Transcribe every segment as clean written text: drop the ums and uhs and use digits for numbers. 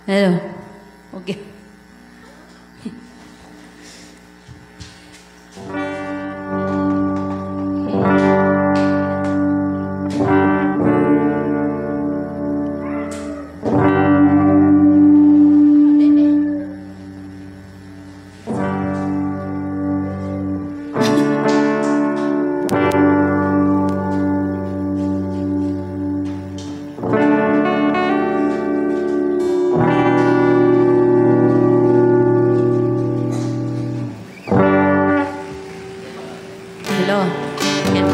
Hello. Okay. Hello. Yan.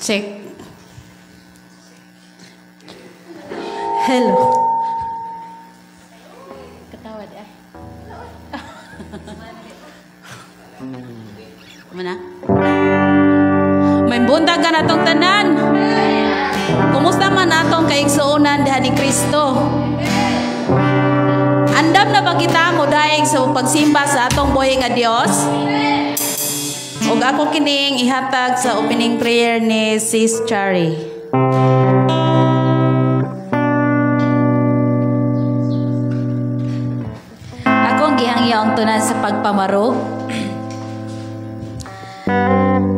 Check. Hello. Katawad eh. Mana? May buntag ka natong tanan. Kumusta man atong kaigsuonan diha ni Kristo? Andam na ba kita mo daig sa pagsimba sa atong buhi nga Dios? Ug ako kining ihatag sa opening prayer ni Sis Chari. Akong gihangyo ang tunan sa pagpamaro.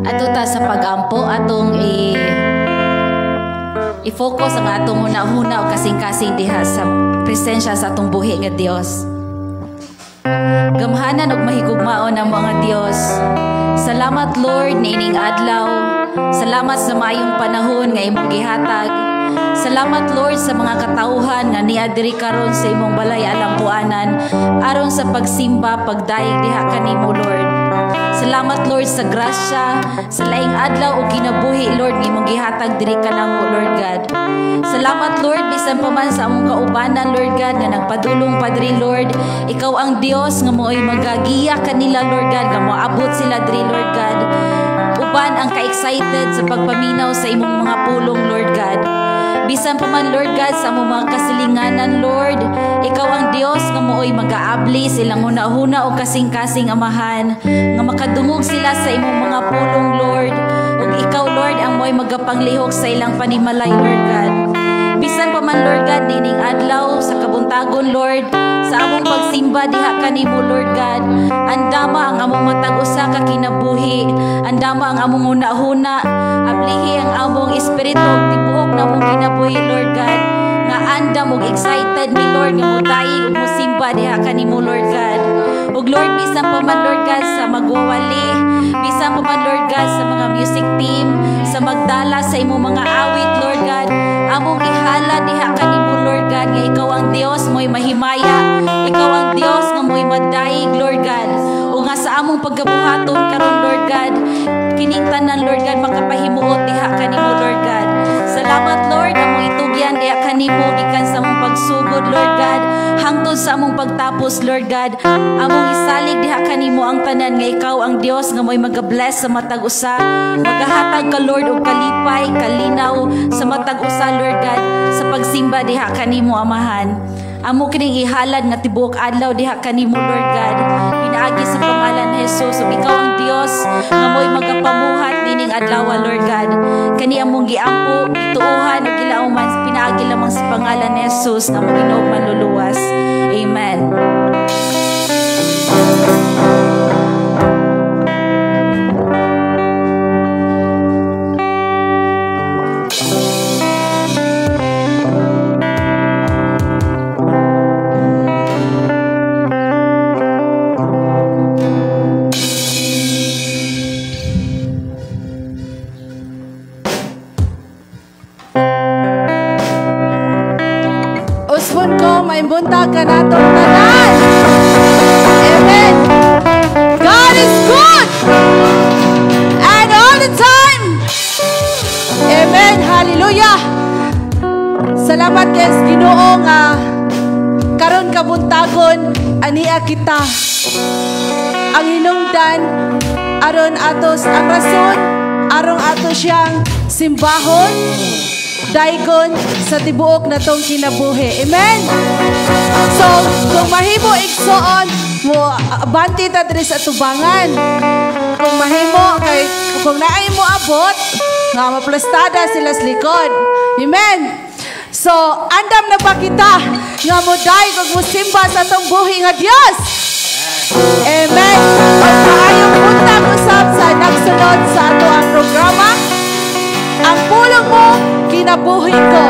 Ato ta sa pagampo atong i-focus ang atong huna-huna o kasing-kasing diha sa presensya sa atong buhi nga Dios. Gamhanan ug mahigugmaon ang mga Dios. Salamat, Lord, niining adlaw. Salamat sa maayong panahon nga imong gihatag. Salamat, Lord, sa mga katawhan nga nia diri karon sa imong balay alampuanan aron sa pagsimba, pagdayeg diha kanimo, Lord. Salamat, Lord, sa grasya, sa laing adlaw ug kinabuhi, Lord, nga imong gihatag diri kanamo, Lord God. Salamat, Lord, bisan pa man sa among kaubanan, Lord God, nga nagpadulong padri, Lord. Ikaw ang Dios nga mooy magagiya kanila, Lord God, nga moabot sila diri, Lord God. Uban ang ka-excited sa pagpaminaw sa imong mga pulong, Lord God. Bisan pa man, Lord God, sa among mga kasilinganan, Lord, ikaw ang Dios nga mooy magaabli silang huna-huna o kasing-kasing, Amahan, nga makadungog sila sa imong mga pulong, Lord. Ug ikaw, Lord, ang mooy magapanglihok sa ilang panimalay, Lord God. Bisan pa man, Lord God, nining adlaw sa kabuntagon, Lord, sa among pagsimba diha kanimo, Lord God, andama ang among matag usa ka kinabuhi, andama ang among huna-huna, ablihi ang among espiritu ug tibuok na among kinabuhi, Lord God, nga andam ug excited mi, Lord, nga modaig ug mosimba diha kanimo, Lord God. Ug Lord, bisan pa man, Lord God, sa magwawali, bisan pa man, Lord God, sa mga music team, sa magdala sa imong mga awit, Lord God, among ihala diha kanimo, Lord God, nga ikaw ang Dios mo'y mahimaya, ikaw ang Dios nga mo'y madaig, Lord God. O nga sa among pagkabuhaton karon, Lord God, kining tanan, Lord God, makapahimuot diha kanimo, Lord God. Salamat, Lord, among itugyan diha kanimo gikan sa among pagsugod, Lord God, hangtod sa among pagtapos, Lord God. Among isalig diha kanimo ang tanan nga ikaw ang Dios nga mo'y magabless sa matag usa, magahatag ka, Lord, og kalipay, kalinaw sa matag usa, Lord God, sa pagsimba diha kanimo, Amahan. Amo kining ihalad nga tibuok adlaw diha kanimo, Lord God, pinaagi sa pangalan ni Jesus. Ug ikaw ang Dios nga mo'y magapamuhat nining adlaw, Lord God. Kani among giampo, gituohan ug gilauman pinaagi lamang sa pangalan ni Jesus nga among Ginoo manluluwas. Amen. Usbon ko, may buntag ka natong tanan. Amen. God is good. And all the time. Amen. Hallelujah. Salamat kay sa Ginoo nga karon kabuntagon ania kita. Ang hinungdan aron atos ang rason aron ato siyang simbahon, daygon sa tibuok natong kinabuhi. Amen. So, kung mahimo, igsoon, mo abanti ta diri sa tubangan. Kung mahimo, kay kung naay mo abot nga maplastada sila sa likod. Amen. So, andam na ba kita nga modayeg ug mosimba sa atong buhi nga Dios? Amen. Ug maayong buntag usab sa nagsunod sa ato ang programa. Ang pulong mo, kinabuhi ko.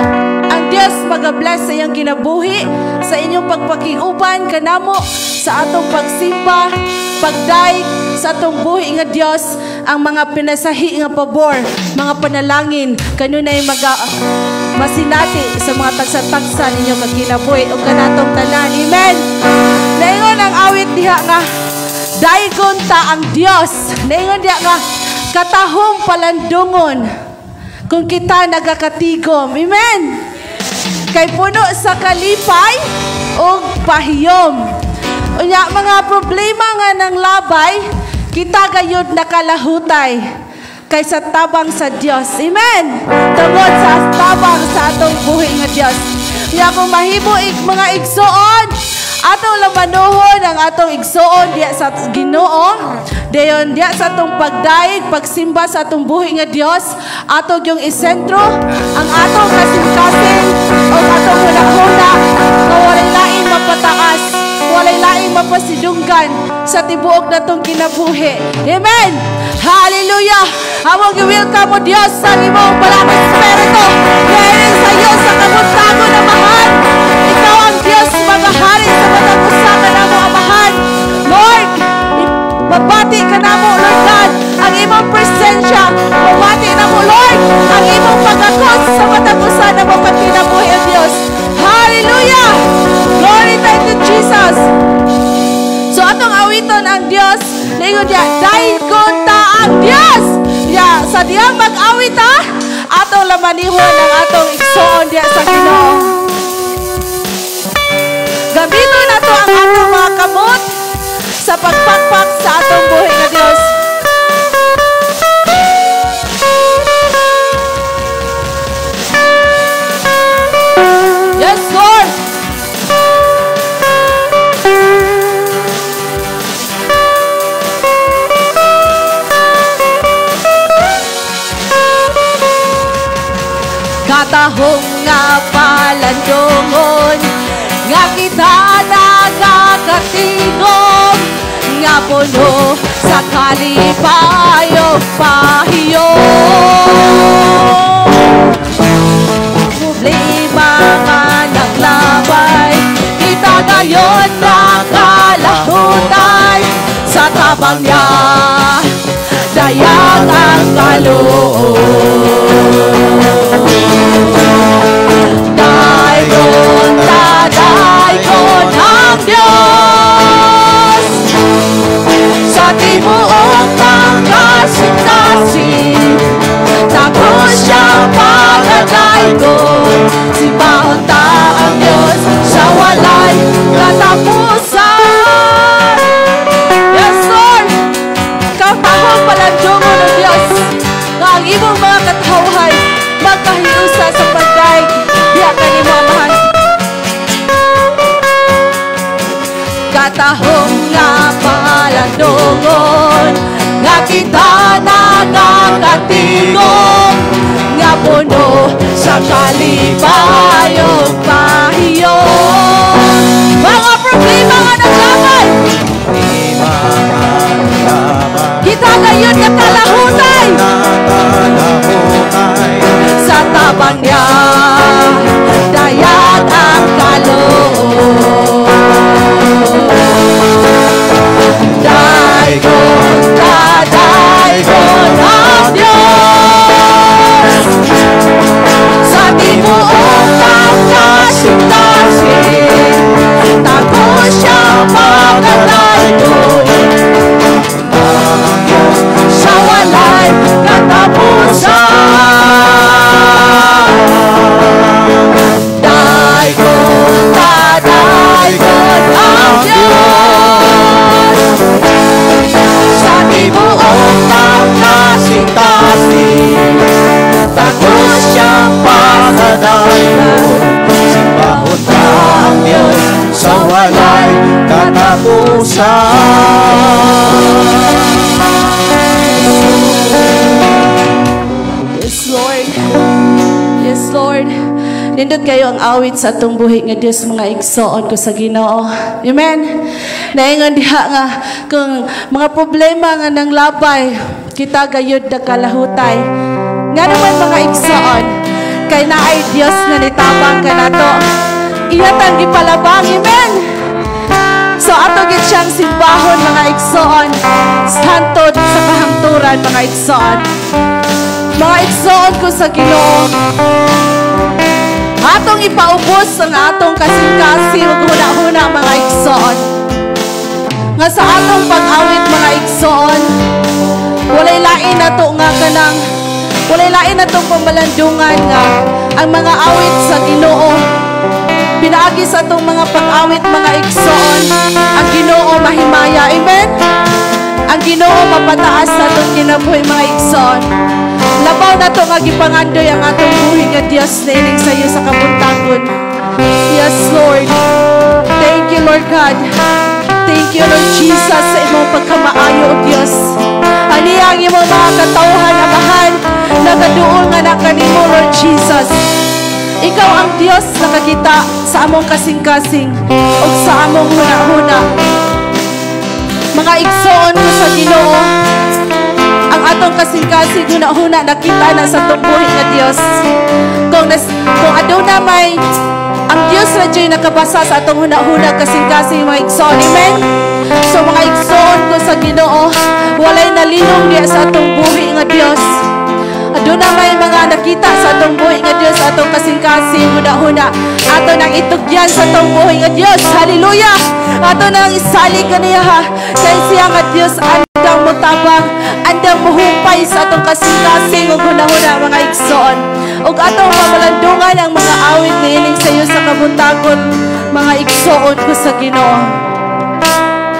Ang Dios magabless sa iyang kinabuhi, sa inyong pagpakiuban kanamo, sa atong pagsimba, pagdayeg sa atong buhi nga Dios, ang mga pinasahi nga pabor, mga panalangin, kanunay maga masinati sa mga tagsa-tagsa ninyo kagkinabuhi o kanatong tanan. Amen. Naingon ang awit diha nga daygon ta ang Dios. Naingon diha nga katahom palandungon kung kita nagakatigom. Amen. Kay puno sa kalipay ug pahiyom. Unya mga problema nga nang labay, kita gayud nakalahutay kay sa tabang sa Dios. Amen. Tungod sa tabang sa atong buhi nga Dios. Unya kung mahimo mga igsoon, atong lamanuhon ang atong igsoon diya sa Ginoo. Dayon diya sa atong pagdayeg, pagsimba sa atong buhi nga Dios, ato yung isentro ang atong kasing-kasing o atong hunahuna nga walay laing mapataas, walay laing mapasidunggan sa tibuok natong kinabuhi. Amen. Hallelujah. Among gi-welcome mo Dios sa imong Balaang Espiritu. Ngayon sa iyo sa kabuntagon, Amahan. Ikaw ang Dios magahari sa matag usa kanamo, Amahan. Lord, mabati ka namo, Lord God, ang imong presensya. Mabati namo, Lord, ang imong pagakos sa matag usa namo kinabuhi, o Dios. Hallelujah! Glory to Jesus. So atong awiton ang Dios, ningon diya, daygon ta ang Dios. Ya, sa diyang mag-awit ta, atong lamanihon ang atong igsoon diya sa Ginoo. Gamiton nato ang atong mga kamot sa pagpakpak sa atong buhi nga Dios. Yes, Lord! Katahong nga palandungon nga kita nagakatigom nga puno sa kalipayong pahiyom. Problema nga naglabay, kita gayon nakalahutay sa tabang niya, dayag ang kaloob. Daygon ta, daygon ang Diyos sa tibuok ng kasing-kasing. Tapos siya pagkadaygon, simbahon ta ang Diyos sa walay katapusan. Yes, Lord! Katahong palandungon ng Diyos nga ang imong mga katawhan magkahiusa sa pagdaig diha kanimo, Amahan. Katahong nga palandungon nga kita nagakatigom nga puno sa kalipayong pahiyom. Mga problema nga naglabay, kita gayon nakalahutay sa tabang niya, dayag ang kaloob. Daygon ta, daygon ang Diyos sa tibuok ng kasing-kasing. Tapos siya pagkadaygon sa walay Usab. Yes, Lord. Yes, Lord. Nindot kayo ang awit sa atong buhi nga Dios, mga igsoon ko sa Ginoo. Amen. Naingon diha nga kung mga problema nga nang labay, kita gayud nagkalahutay. Nga naman, mga igsoon, kay naay Dios nga nitabang kanato. Iya tang gipalabang. Amen. So ato gid siyang simbahon, mga igsoon, hantod sa kahangturan, mga igsoon. Mga igsoon ko sa Ginoo, atong ipaubos ang atong kasing-kasing ug huna-huna, mga igsoon. Nga sa atong pag-awit, mga igsoon, walay lain nato nga kanang walay lain natong pamalandungan nga ang mga awit sa Ginoo, pinaagi sa atong mga pag-awit, mga igsoon, ang Ginoo mahimaya. Amen. Ang Ginoo mapataas sa atong kinabuhi, mga igsoon. Labaw na to nga gipangandoy ang atong buhi nga Dios niining sayo sa kabuntagon. Yes, Lord. Thank you, Lord God. Thank you, Lord Jesus, sa imong pagkamaayo, O Dios. Ani ang imong mga katawhan, Amahan, nagaduol nga na kanimo, Lord Jesus. Ikaw ang Dios nakakita sa among kasing-kasing ug sa among huna-huna. Mga igsoon ko sa Ginoo, ang atong kasing-kasing, huna-huna, nakita na sa atong buhi nga Dios. Kung aduna may ang Dios ra diyo'y nakabasa sa atong huna-huna, kasing-kasing, mga igsoon. Amen. So mga igsoon ko sa Ginoo, walay nalinong diya sa atong buhi nga Dios. Aduna may mga nakita sa atong buhi nga Dios, atong kasing-kasing, huna-huna. Ato nang itugyan sa atong buhi nga Dios. Hallelujah! Ato nang isalig kaniya ha. Kay siya nga Dios andang motabang, andang mohupay sa atong kasing-kasing ug huna-huna, mga igsoon. Ug atong pamalandungan ang mga awit niining sayo sa kabuntagon, mga igsoon ko sa Ginoo.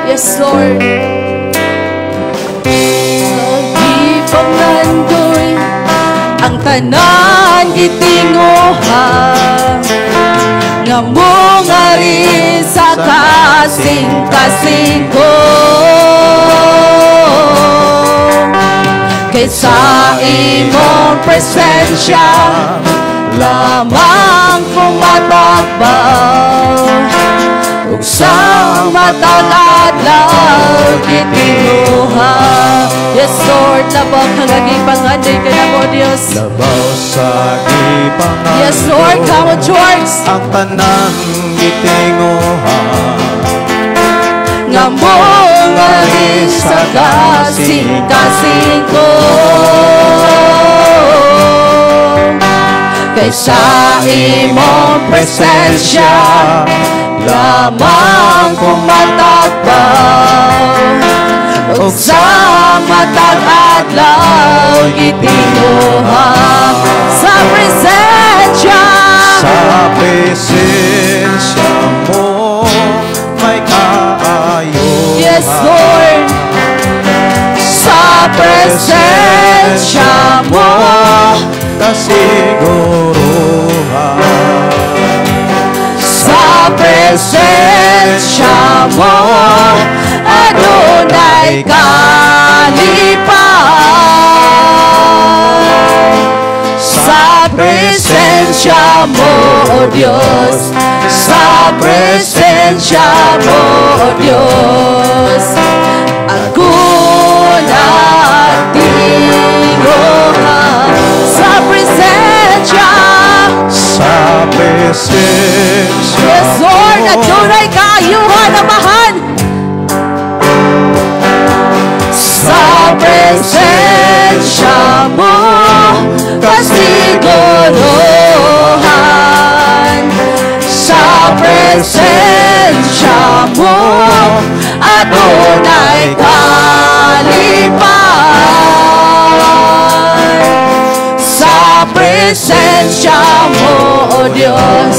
Yes, Lord. Sa gipangandoy, ang tanan gitinguha nga mongari sa kasing-kasing ko. Kay sa imong presensya lamang kong matakbaw ug sa matag adlaw gitinguha. Yes, Lord, labaw kang gipangandoy kanamo, Dios. Labaw sa gipangandoy. Yes, Lord, come on, George. Ang tanang gitinguha nga mongari sa kasing-kasing ko. Kay sa imong presensya lamang kong matakbaw ug sa matag adlaw gitinguha sa presensya. Sa presensya mo may kaayuhan. Yes, Lord. Sa presensya mo kasiguruhan. Sa presensya mo adunay kalipay. Sa presensya mo, O Diyos. Sa presensya mo, O Diyos, ako nagtinguha. Sa presensya. Sa presensya Yes, Lord, mo adunay kaayuhan, Amahan. Sa presensya mo kasiguruhan. Sa presensya mo adunay kalipay. Sa presensya mo, O Diyos.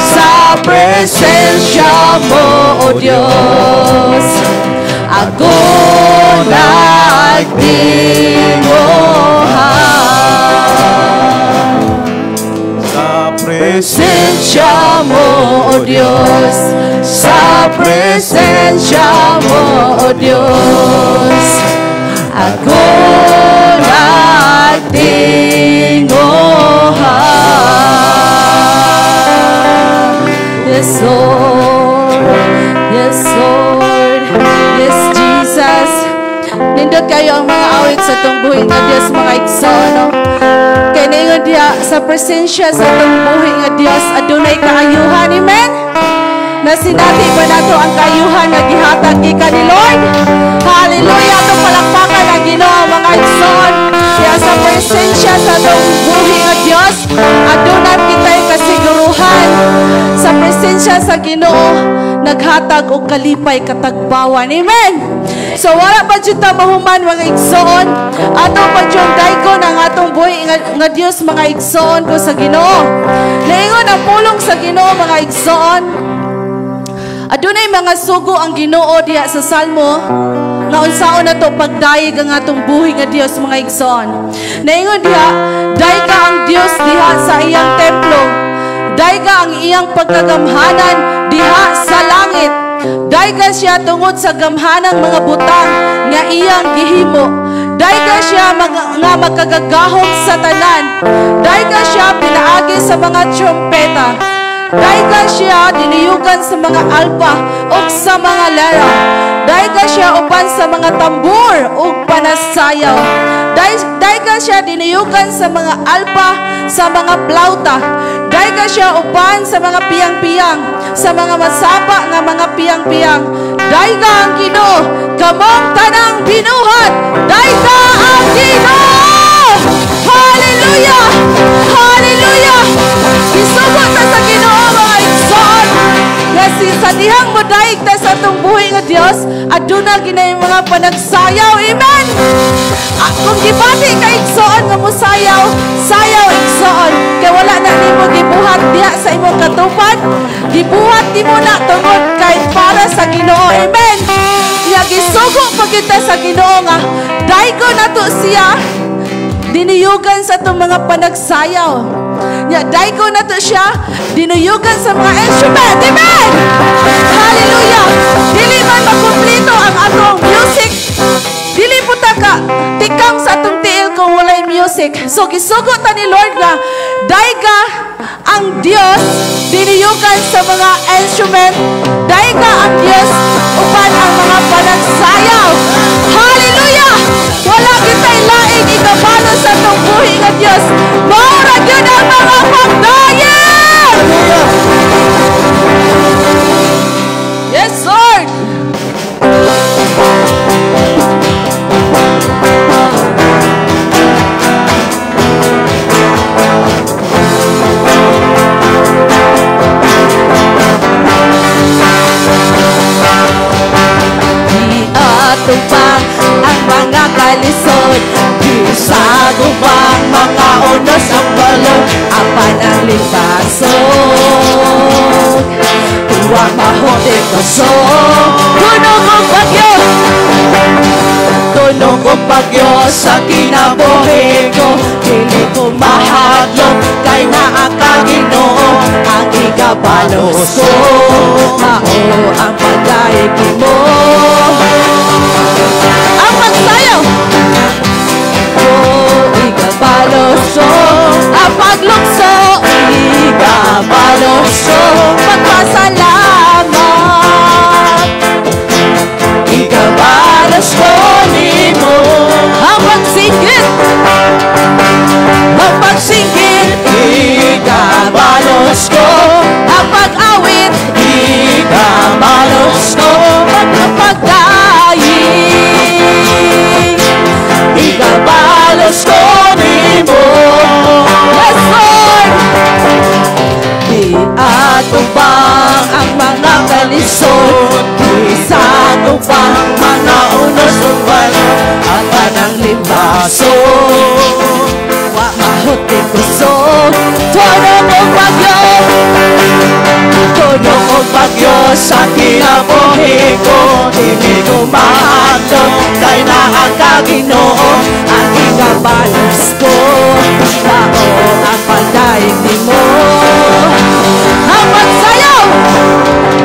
Sa presensya mo, O Diyos, ako nagtinguha. Sa presensya mo, O Diyos. Sa Presensya mo, O Diyos, ako nagtinguha. Yes, Lord. Yes, Lord. Yes, Jesus. Nindot kaayo ang mga awit sa atong buhi nga Dios, mga igsoon, no? Kay ningon diha sa presensya sa atong buhi nga Dios, adunay kaayuhan. Amen? Nasinati ba nato ang kaayuhan nga gihatag gikan ni Lord? Hallelujah! Atong palakpakan ang Ginoo, mga igsoon. Kaya sa presensya sa atong buhi nga Dios, aduna kita'y kasiguruhan. Sa presensya sa Ginoo, naghatag og kalipay, katagbawan. Amen. So wala pa jud ta mahuman, mga igsoon. Ato pa jud daygon ang atong buhi nga Dios, mga igsoon ko sa Ginoo. Naingon ang pulong sa Ginoo, mga igsoon. Adunay mga sugo ang Ginoo diha sa Salmo nga unsaon nato pagdayeg ang atong buhi nga Dios, mga igsoon. Naingon diha, dayga ang Dios diha sa iyang templo. Dayga ang iyang pagkagamhanan diha sa langit. Dayga siya tungod sa gamhanang mga butang nga iyang gihimo. Dayga siya nga makagagahom sa tanan. Dayga siya pinaagi sa mga trompeta. Dayga siya dinuyugan sa mga alpa ug sa mga lera. Dayga siya uban sa mga tambur ug panasayaw. Dayga siya dinuyugan sa mga alpa, sa mga plauta. Dayga siya uban sa mga piyang-piyang, sa mga masapa nga mga piyang-piyang. Dayga ang Ginoo, kamong tanang binuhat. Dayga ang Ginoo! Hallelujah! Hallelujah! Gisugo ta sa Ginoo, mga igsoon. Nga si sa dihang modaig ta sa atong buhi nga Dios, aduna ginay mga panagsayaw. Amen. Kung gibati ka, igsoon, nga mosayaw, sayaw, igsoon. Kay wala na nimo gibuhat diha sa imong katupad, gibuhat nimo na tungod kay para sa Ginoo. Amen. Ya gisugo pa kita sa Ginoo nga daygo nato siya dinuyugan sa atong mga panagsayaw. Nya daygo nato siya dinuyugan sa mga instrument. Amen. Hallelujah. Dili man makumpleto ang atong music. Dili po ta ka tikang sa atong tiil kung walay music. So gisugo ta ni Lord nga dayga ang Dios dinuyugan sa mga instrument. Dayga ang Dios uban ang mga panagsayaw. Hallelujah! Wala kita'y laing ikabalo sa atong buhi nga Dios. Mao ra gyud ang mga pagdayon! Yes, Lord! Giatupang ang mga kalisod, gisagupang mga unos ang balon, apan ang limbasog, tuwa mahote kusog. Tunog og bagyo, tunog og bagyo sa kinabuhi ko, dili ko mahadlok kay naa ka, Ginoo, ang ikabalos ko, mao ang pagdaig nimo. Ang pagsayaw ko, ikabalos ko, ang paglukso, ikabalos ko, pagpasalamat, ikabalos ko nimo. Ang pagsingkit, ang pagsingkit, ikabalos ko, ang pag-awit, ikabalos ko, pagpagdaig, ikabalos ko nimo. Yes, Lord! Giatupang ang mga kalisod, gisagupang mga unos ug balon, apan ang limbasog, wa mahuti kusog. Tunog og bagyo, tunog og bagyo sa kinabuhi ko, dili ko mahadlok kay naa ka, Ginoo, ang ikabalos ko, mao ang pagdaig nimo. Ang pagsayaw,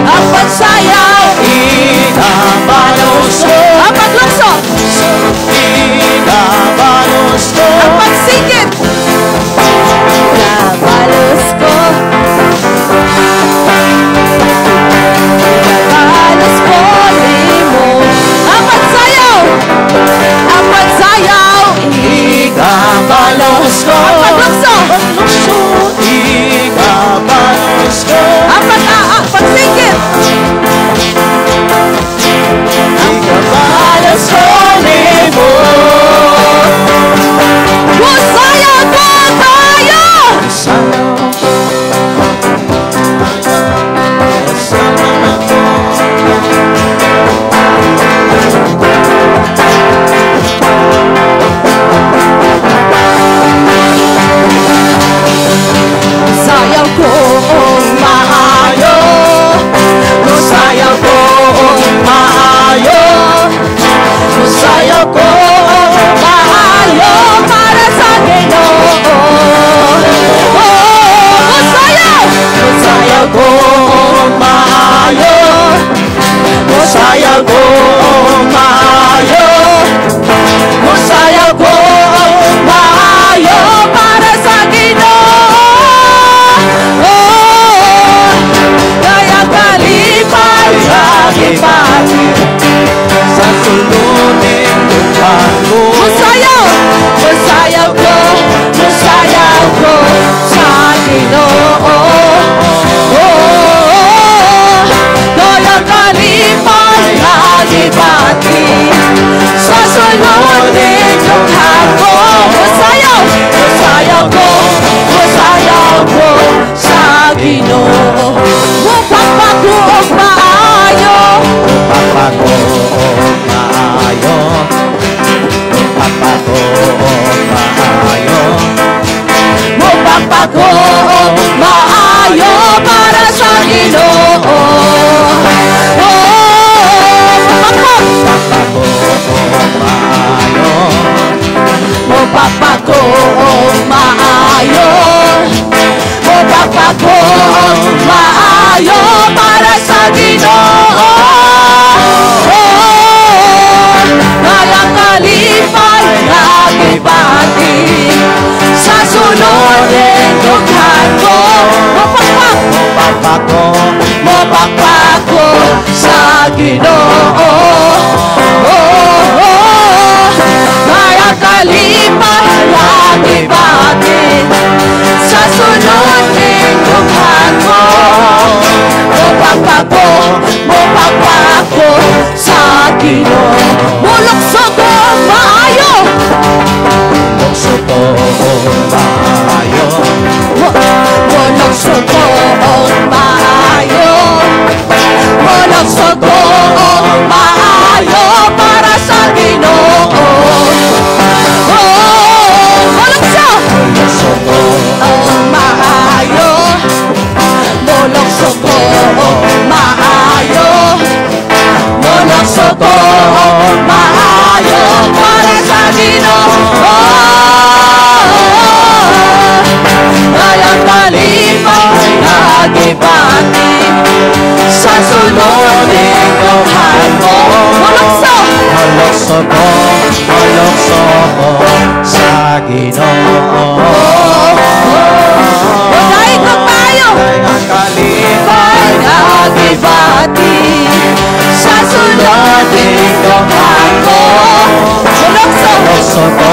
ang pagsayaw, Igabalos ko. Ang paglukso. Paglukso. Igabalos ko. Ang pagsingkit. Igabalos ko nimo. Musayaw ko tayo! Sayaw. Sayaw ako. Sayaw ko og maayo. Musayaw ko og maayo. Musayaw ko og Maayo para sa Ginoo. Oh, musayaw! Musayaw ko og maayo. Musayaw ko og maayo. Musayaw ko og maayo. Para sa Ginoo. Oh, kaya kalipay lagi. Sa suluning dughan ko. Musayaw! Musayaw ko sa Ginoo. Oh, kaya kalipay lagi sa suluning dughan ko. Musayaw! Musayaw ko sa Ginoo. Mupakpak ko og maayo. Papa ko og maayo. Papa ko og maayo. Mupakpak ko og maayo para sa Ginoo. Oh, mupakpak. Papa ko og maayo. Mupakpak ko og maayo. Mupakpak ko og maayo para sa Ginoo. Oh, kaya kalipay lagi sa sulod dughan ko. Mupakpak. Papa ko. Mupakpak ko sa Ginoo. Oh, kaya kalipay lagi sa sulod dughan ko. Mupakpak ko sa Ginoo. Mulukso ko maayo. Lukso ko og maayo. Mulukso ko og maayo. Mulukso ko og maayo para sa Ginoo. Oh, mulukso. Lukso ko Og maayo. Mulukso ko og maayo. Mulukso ko og maayo para sa Ginoo. Kaya kalipay lagi sa sulod dughan ko. Mulukso. Malukso ko, malukso ko sa Ginoo. Mudaig ko tayo. Kaya kalipay lagi sa sulod dughan ko. Mulukso. Malukso ko,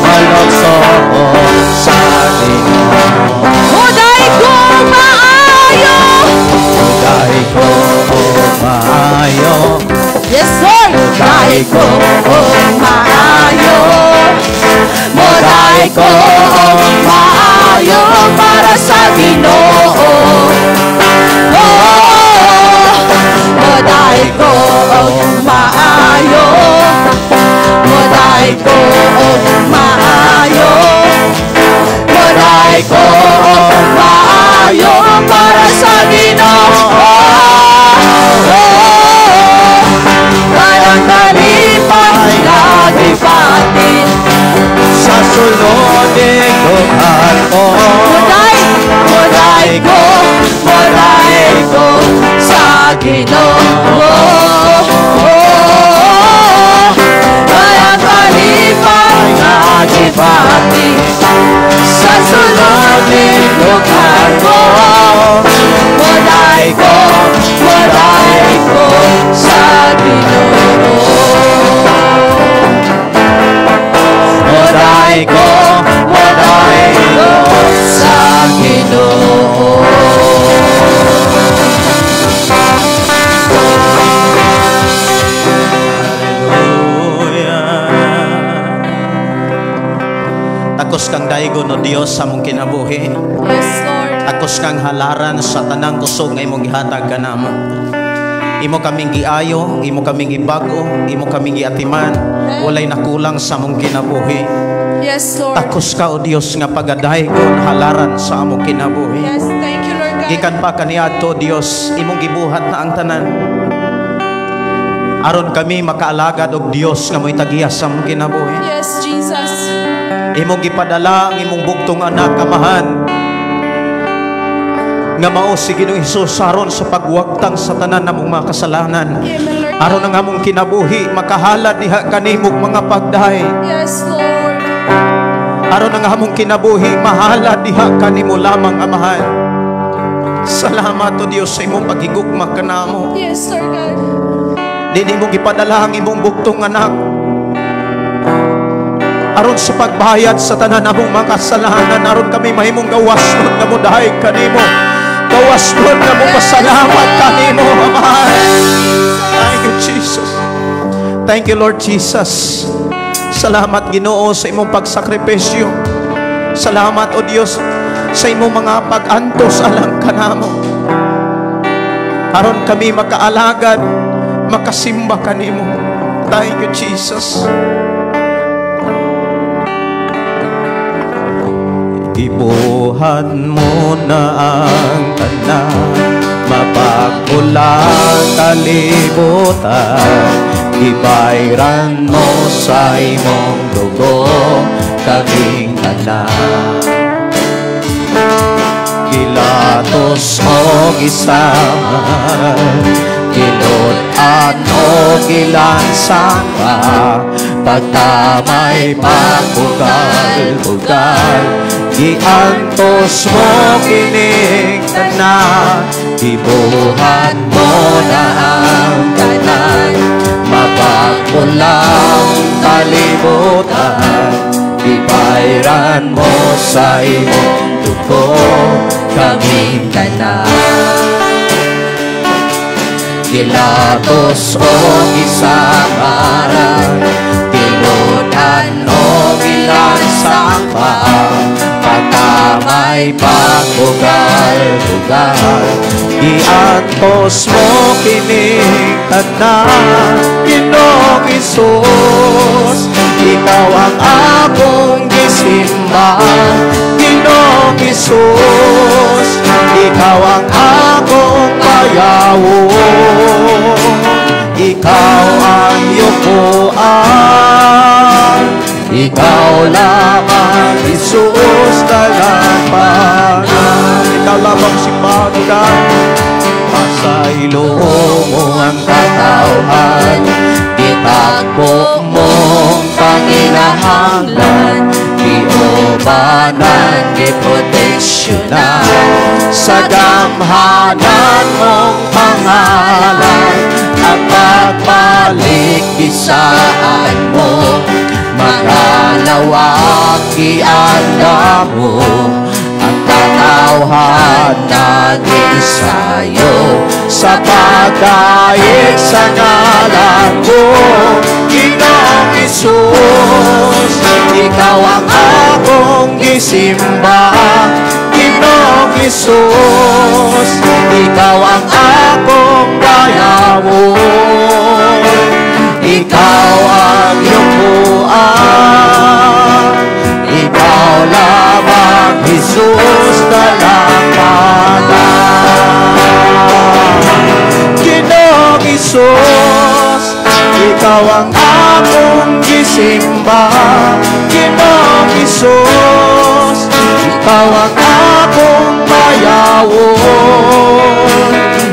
malukso ko sa Ginoo. Mudaig ko maayo. Mudaig ko maayo. Yes, Lord. Mudaig ko maayo. Mudaig ko maayo para sa Ginoo. Oh, mudaig ko maayo. Mudaig ko maayo. Mudaig ko maayo para sa Ginoo. Oh, kaya kalipay lagi sa sulod dughan ko. Mudaig, mudaig ko sa Ginoo. Oh, kaya kalipay lagi. Pagdaygon, O Dios, sa among kinabuhi. Yes, Lord. Takos kang halaran sa tanang kusog nga imong gihatag kanamo. Imo kaming giayo, imo kaming gibago, imo kaming giatiman, walay nakulang sa among kinabuhi. Yes, Lord. Takos ka, O Dios, nga pagadaygon halaran sa among kinabuhi. Yes, thank you, Lord God. Gikan pa kaniadto, Dios, imong gibuhat na ang tanan. Aron kami makaalagad og Dios nga mo'y tagiya sa among kinabuhi. Yes, Jesus. Imong gipadala ang imong bugtong anak, Amahan, nga mao si Ginoong Hesus aron sa pagwagtang sa tanan namong mga kasalanan. Amen, Lord. Aron ang among kinabuhi makahalad diha kanimong mga pagdahay. Yes, Lord. Aron ang among kinabuhi mahalad diha kanimo lamang, Amahan. Salamat, O Dios, sa imong paghigugma kanamo. Yes, Lord God. Di nimo gipadala ang imong bugtong anak aron sa pagbayad sa tanan namong mga kasalanan, aron kami mahimong gawasnon nga modayeg kanimo, gawasnon nga mopasalamat kanimo, Amahan. Thank you, Jesus. Thank you, Lord Jesus. Salamat, Ginoo, sa imong pagsakripisyo. Salamat, O Dios, sa imong mga pag-antos alang kanamo, aron kami makaalagad, makasimba kanimo. Thank you, Jesus. Ibuhat mo na ang tanan, mapagpulang kalibutan. Ibayran mo sa imong dugo kaming tanan. Gilatos o gisaman, gilut-an o gilansang pa, pagtamay pagbugal-bugal, giantos mo kining tanan. Gibuhat mo na ang tanan, mapagpulang kalibutan. Ibayran mo sa imong dugo kaming tanan. Gilatos o gisamaran, gilutan o gilansang pa, pagkamay pagbugal-bugal, giantos mo kining tanan. Ginoong Hesus, ikaw ang akong gisimba. Ginoong Hesus, ikaw ang akong payawon. Ikaw ang yukuan, ikaw lamang, Jesus, kalampanan. Ikaw lamang simbahan ka. Pasaylo mo ang katawhan, itakbo mong panginahanglan, giubanan, giproteksyonan, sa gamhanan mong pangalan, at pagbalik isaan mo, magalawak ianda mo, ang katawhan nag-iisayo, sa pagdaig sa ngalan mo. Ginoong Hesus, ikaw ang akong gisimba. Ginoong Hesus, ikaw ang akong bayawon. Ikaw ang yukuan, ikaw lamang, Jesus, dalampanan. Ginoong Hesus, ikaw ang akong gisimba. Ginoong Hesus, ikaw ang akong bayawon.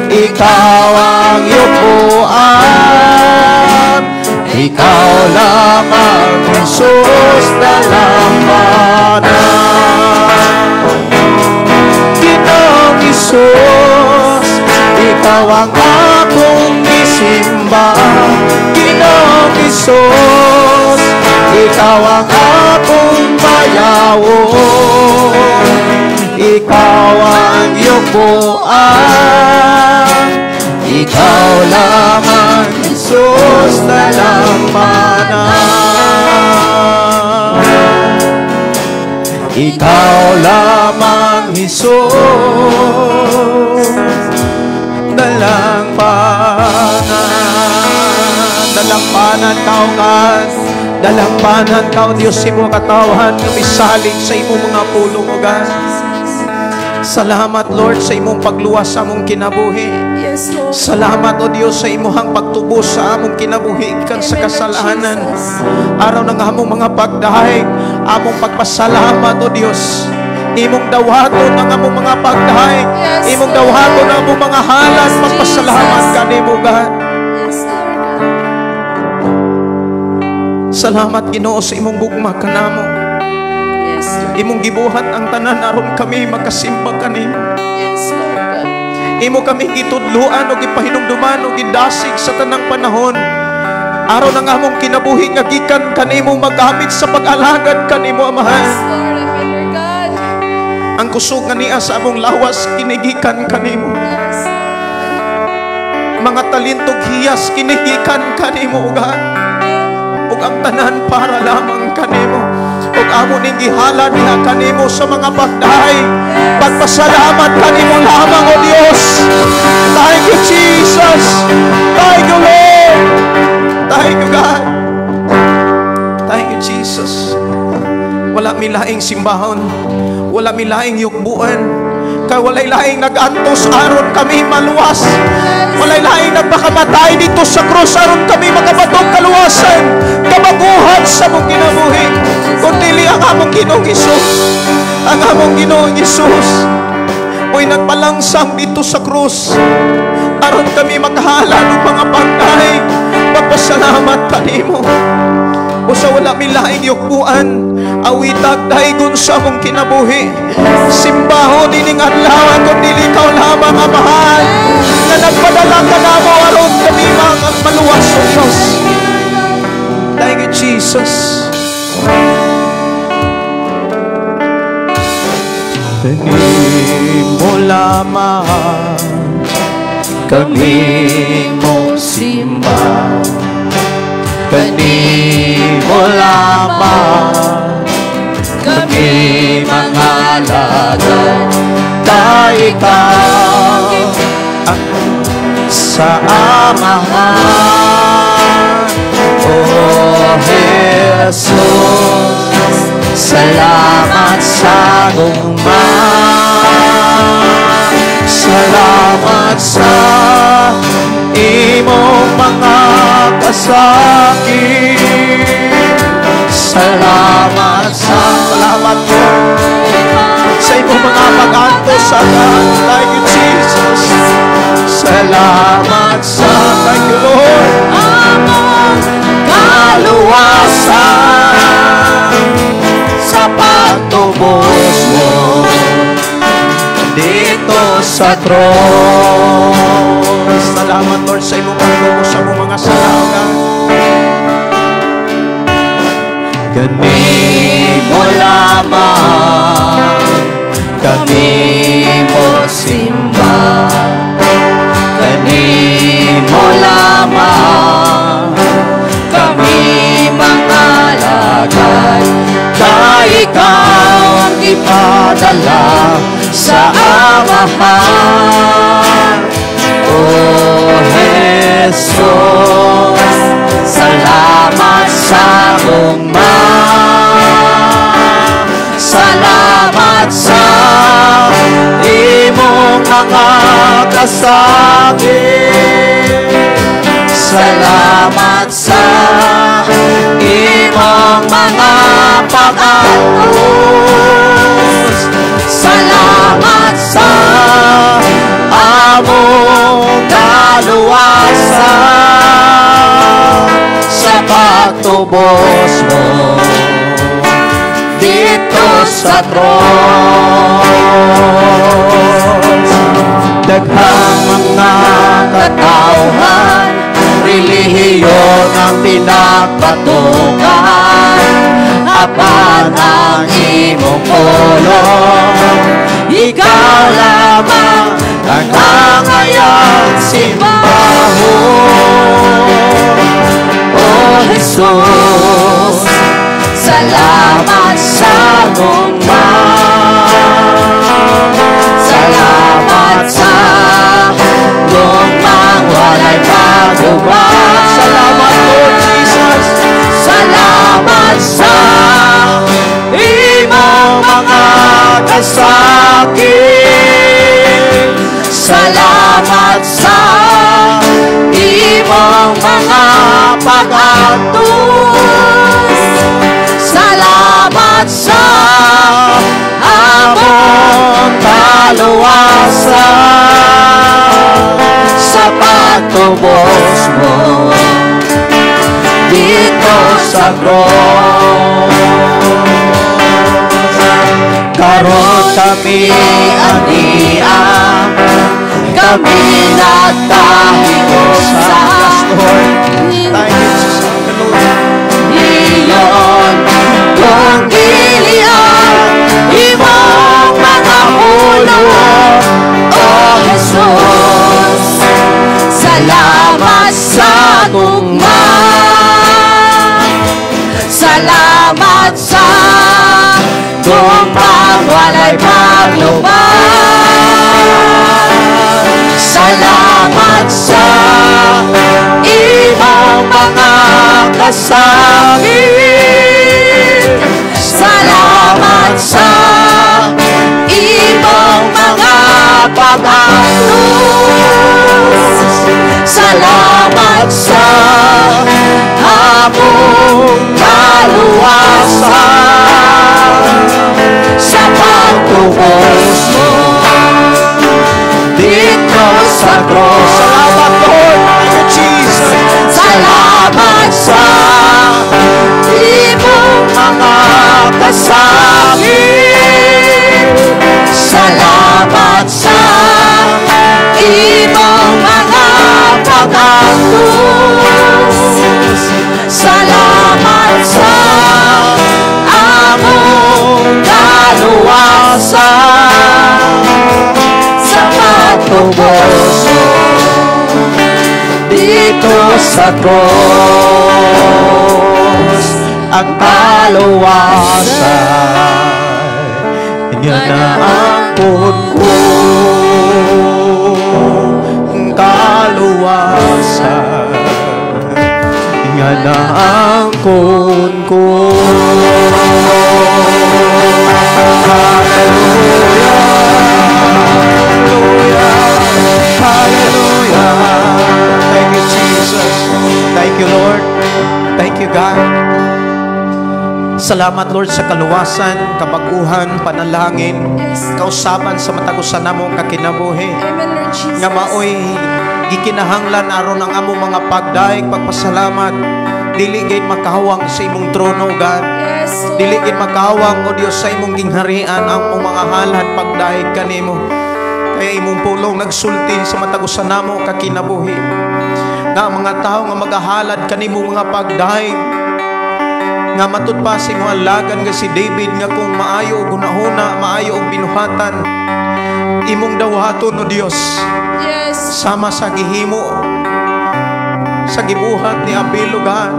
Ikaw ang yukuan, ikaw lamang, Jesus, dalampanan. Ginoong Hesus, ikaw ang akong gisimba. Ginoong Hesus, ikaw ang akong bayawon. Ikaw ang yukuan, ikaw lamang, Jesus, dalampanan. Ikaw lamang, Jesus, dalangpanan. Dalangpanan ka, O God. Dalangpanan ka, O Diyos, sa imong katawhan nga misalig sa imong mga pulong, O God. Salamat, Lord, sa imong pagluwas sa among kinabuhi. Yes, Lord. Salamat, O Diyos, sa imuhang pagtubos sa among kinabuhi gikan sa Amen, Lord kasalanan. Jesus. Aron ang among mga pagdahig, among pagpasalamat, O Diyos. Imong dawaton ang among mga pagdahig. Yes, Imong Lord. Dawaton ang among mga halad. Yes, Pagpasalamat Jesus. Kanimo, God. Yes, Lord God. Salamat, Ginoo, sa imong gugma kanamo. Yes, Lord. Imong gibuhat ang tanan aron kami makasimba kanimo. Yes, Lord God. Imo kami gitudluan o gipahinumduman o gidasig sa tanang panahon. Aron ang among kinabuhi nga gikan kanimo magamit sa pag-alagad kanimo, Amahan. Yes, Lord. Amen, Lord God. Ang kusog nga niya sa among lawas kini gikan kanimo. Yes, Lord. Mga talentog hiyas kini gikan kanimo, O God. Ug ang tanan para lamang kanimo. Ug amo ning gihalad diha kanimo sa mga pagdahay. Pagpasalamat kanimo lamang, O Dios. Thank you, Jesus. Thank you, Lord. Thank you, God. Thank you, Jesus. Wala mi laing simbahon. Wala mi laing yukbuan. Kay walay laing nag-antos aron kami maluwas. Walay laing nagpakamatay dito sa krus aron kami makabatong kaluwasan. Kabaguhan sa among kinabuhi. Kung dili ang among Ginoong Hesus. Ang among Ginoong Hesus mo'y nagpalangsang dito sa krus aron kami makahalad og mga pagdahay. Pagpasalamat kanimo. O sa wala mi laing yukbuan, awitag daigon sa among kinabuhi. Simbaho dining adlaw kung dili ikaw lamang, Amahan, nga nagpadala kanamo aron kami mga maluwas, O Diyos. Thank you, Jesus. Kanimo lamang kami mo simba, kanimo lamang kami mga alagad, kay ikaw ang sa Amahan. O Jesus, salamat sa gugma, salamat sa imong mga kasakit, salamat sa, salamat po sa imong mga pag-antos sa God. Thank you, Jesus. Salamat sa, thank you, Lord, Among kaluwasan sa pagtubos mo dito sa krus. Salamat, Lord, sa imong pagtubos sa imong mga sala, God. Kanimo lamang kami mo simba, kanimo lamang kami mga alagad, kay ikaw ang ipadala sa Amahan. O Jesus, salamat sa gugma, salamat sa imong mga kasakit, salamat sa imong mga pag-antos, salamat sa among kaluwasan sa pagtubos mo dito sa krus. Daghang mga katauhan, relihiyon ang pinagpatukan, apan ang imong pulong, ikaw lamang ang angayang simbahon. O Jesus, salamat sa gugma. kasakit. Salamat sa imong mga pag-antos. Salamat sa among kaluwasan, sa pagtubos mo dito sa krus. Karon kami ania, kami nagtahigo sa Thank you, Jesus. Hallelujah. Iyon kung dili ang imong mga pulong, O Jesus. Salamat sa gugma, salamat sa gugmang walay paglubad. Salamat sa imong mga kasakit. Salamat sa imong mga pag-antos. Salamat sa among kaluwasan, sa pagtubos mo dito sa krus. Salamat, Lord. Thank you, Jesus. Salamat sa imong mga kasakit. Salamat sa imong mga pag-antos. Salamat sa among kaluwasan, sa pagtubos mo dito sa krus. Ang kaluwasan nga naangkon ko, ang kaluwasan nga naangkon ko. Hallelujah, hallelujah, hallelujah. Thank you, Jesus. Thank you, Lord. Thank you, God. Salamat, Lord, sa kaluwasan, kabaguhan, panalangin, kausaban sa matag usa namong kakinabuhi. Amen, Lord Jesus. Nga maoy gikinahanglan aron ang among mga pagdaig, pagpasalamat. Dili gid makahawang sa imong trono, God. Yes, Lord. Dili gid makahawang, o Dios, sa imong gingharian ang among mga halad pagdaig kanimo. Kaya imong pulong nagsulti sa matag usa namo kakinabuhi. Nga ang mga tawo nga magahalad kanimo mga pagdaig, nga matud pa sa imong alagan nga si David, nga kung maayo og hunahuna, maayo og binuhatan, imong dawaton, o Dios. Yes. Sama sa gihimo sa gibuhat ni Abel, o God,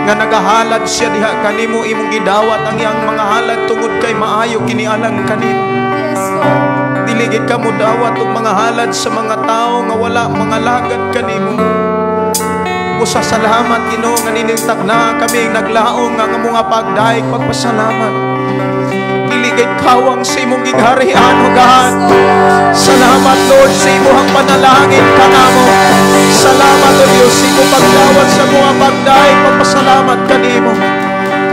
nga nagahalad siya diha kanimo, imong gidawat ang iyang mga halad tungod kay maayo kini alang kanimo. Yes, Lord. Dili gid ka modawat og mga halad sa mga tawo nga wala mga lagad kanimo. Usa salamat, Ginoo, nga ninintak na kami naglaong nga ang mga pagdaig pagpasalamat. Dili gid kawang sa imong gingharian, o God. Salamat, Lord, sa imong panalangin kanamo. Salamat, O Dios, sa imong pagdawat sa mga pagdaig pagpasalamat kanimo.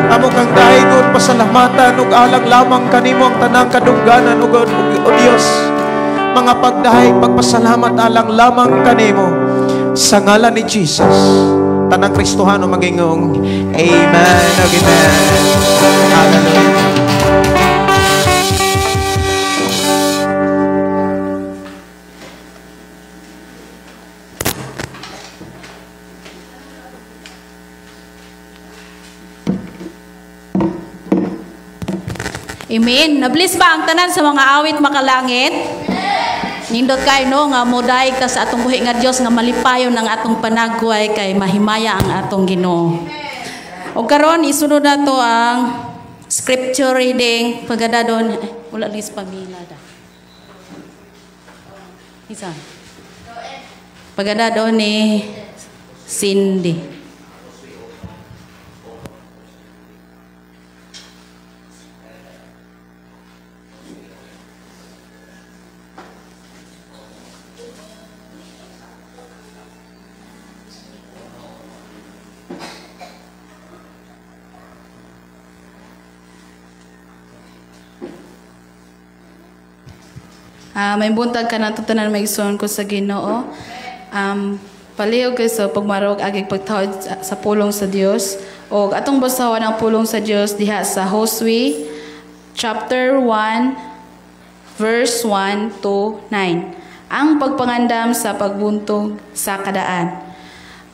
Amo kang daigon, pasalamatan ug alang lamang kanimo ang tanang kadungganan, o God, o Dios. Mga pagdaig pagpasalamat alang lamang kanimo. Sa ngalan ni Jesus, tanang Kristohano magingong amen ug amen. Hallelujah. Amen. Nablis ba ang tanan sa mga awit makalangit? Nindot kayo, no, nga modaig ta sa atong buhi nga Dios nga malipayon ang atong panagway kay mahimaya ang atong Ginoo. O karon isunod na to ang scripture reading pagadadon, wala lis pamila da. Isa. Pagadadon ni Cindy. May buntag ka na tanan may igsoon ko sa Ginoo. Palihog kay sa pagmarog agig pagtawad sa pulong sa Dios. Og atong basahon ang pulong sa Dios diha sa Josue chapter 1 verse 1 to 9. Ang pagpangandam sa pagbuntog sa kadaan.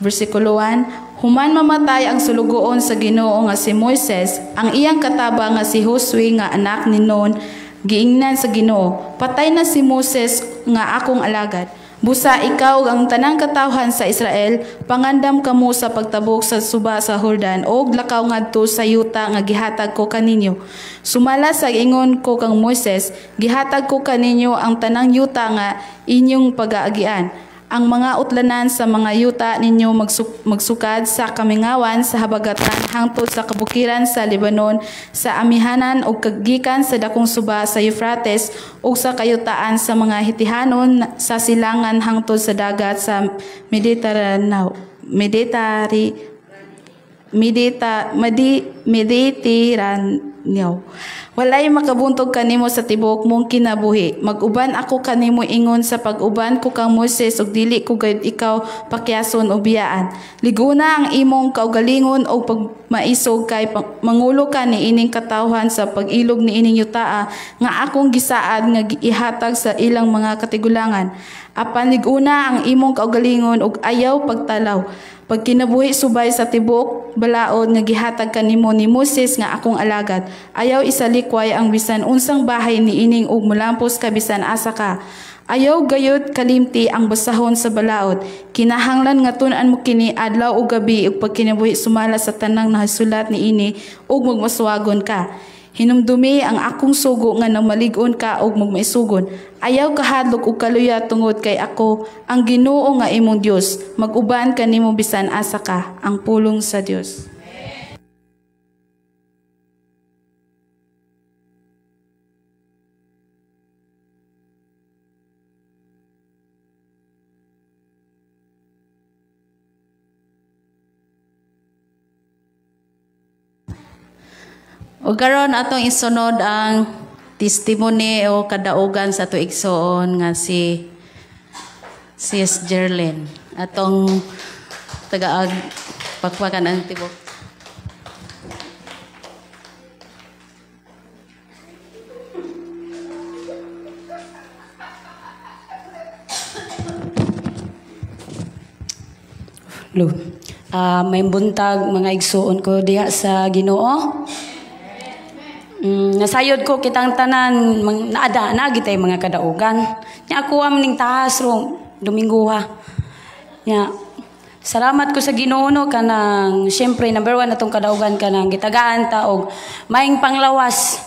Versikulo 1, human mamatay ang sulugoon sa Ginoo nga si Moises, ang iyang kataba nga si Josue nga anak ni Nun, giingnan sa Ginoo, patay na si Moses nga akong alagad. Busa ikaw ang tanang katawhan sa Israel, pangandam kamo sa pagtabok sa suba sa Jordan og lakaw ngadto sa yuta nga gihatag ko kaninyo. Sumala sa ingon ko kang Moises, gihatag ko kaninyo ang tanang yuta nga inyong pagaagian. Ang mga utlanan sa mga yuta ninyo magsukad sa kamingawan sa habagatan hangtod sa kabukiran sa Lebanon, sa amihanan ug kagikan sa dakong suba sa Euphrates ug sa kayutaan sa mga Hitihanon sa silangan hangtod sa dagat sa Mediterraneo. Walay makabuntog kanimo sa tibuok mong kinabuhi. Mag-uban ako kanimo ingon sa pag-uban ko kang Moises ug dili ko gayud ikaw pakyason o biyaan. Liguna ang imong kaugalingon og pagmaisog kay mangulo ka niining katawhan sa pag-ilog niining yutaa nga akong gisaad nga ihatag sa ilang mga katigulangan. Apan liguna ang imong kaugalingon ug ayaw pagtalaw. Pagkinabuhi subay sa tibuok balaod nga gihatag kanimo ni Moses nga akong alagad. Ayaw isalikway ang bisan unsang bahay niining ug molampos ka bisan asa ka. Ayaw gayud kalimti ang basahon sa balaod. Kinahanglan nga tun-an mo kini adlaw ug gabi ug pagkinabuhi sumala sa tanang nahasulat niini ug magmaswagon ka. Hinumdumi ang akong sugo nga namalig-on ka og magmaisugon. Ayaw kahadlok og kaluya tungod kay ako ang Ginoo nga imong Dios. Mag-uban kanimo bisan asa ka. Ang pulong sa Dios. O karon atong isunod ang testimony o kadaugan sa ato igsoon nga si Sis Jerlyn. Atong tagaag pakpakan ang tibok. Lo. May buntag mga igsoon ko diha sa Ginoo. Nasayod ko kitang tanan naada na gitay mga kadaugan. Nya ako am ning tahas rong Domingo ha. Nya salamat ko sa Ginoo no kanang syempre number 1 atong kadaugan kanang gitagaan ta og maing panglawas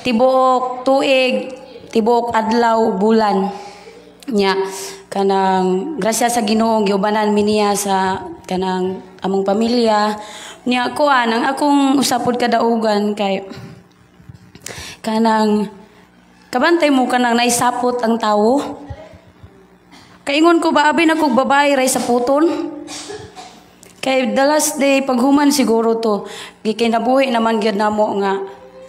tibuok tuig, tibuok adlaw bulan. Nya kanang grasya sa Ginoo giubanan mi niya sa kanang among pamilya. Nya kuan ang akong usapod kadaugan kay kanang kabantay mo kanang naisapot ang tawo. Kaingon ko ba abi na kog babae ray sa puton? Kay the last day paghuman siguro to gikinabuhi naman gyud namo nga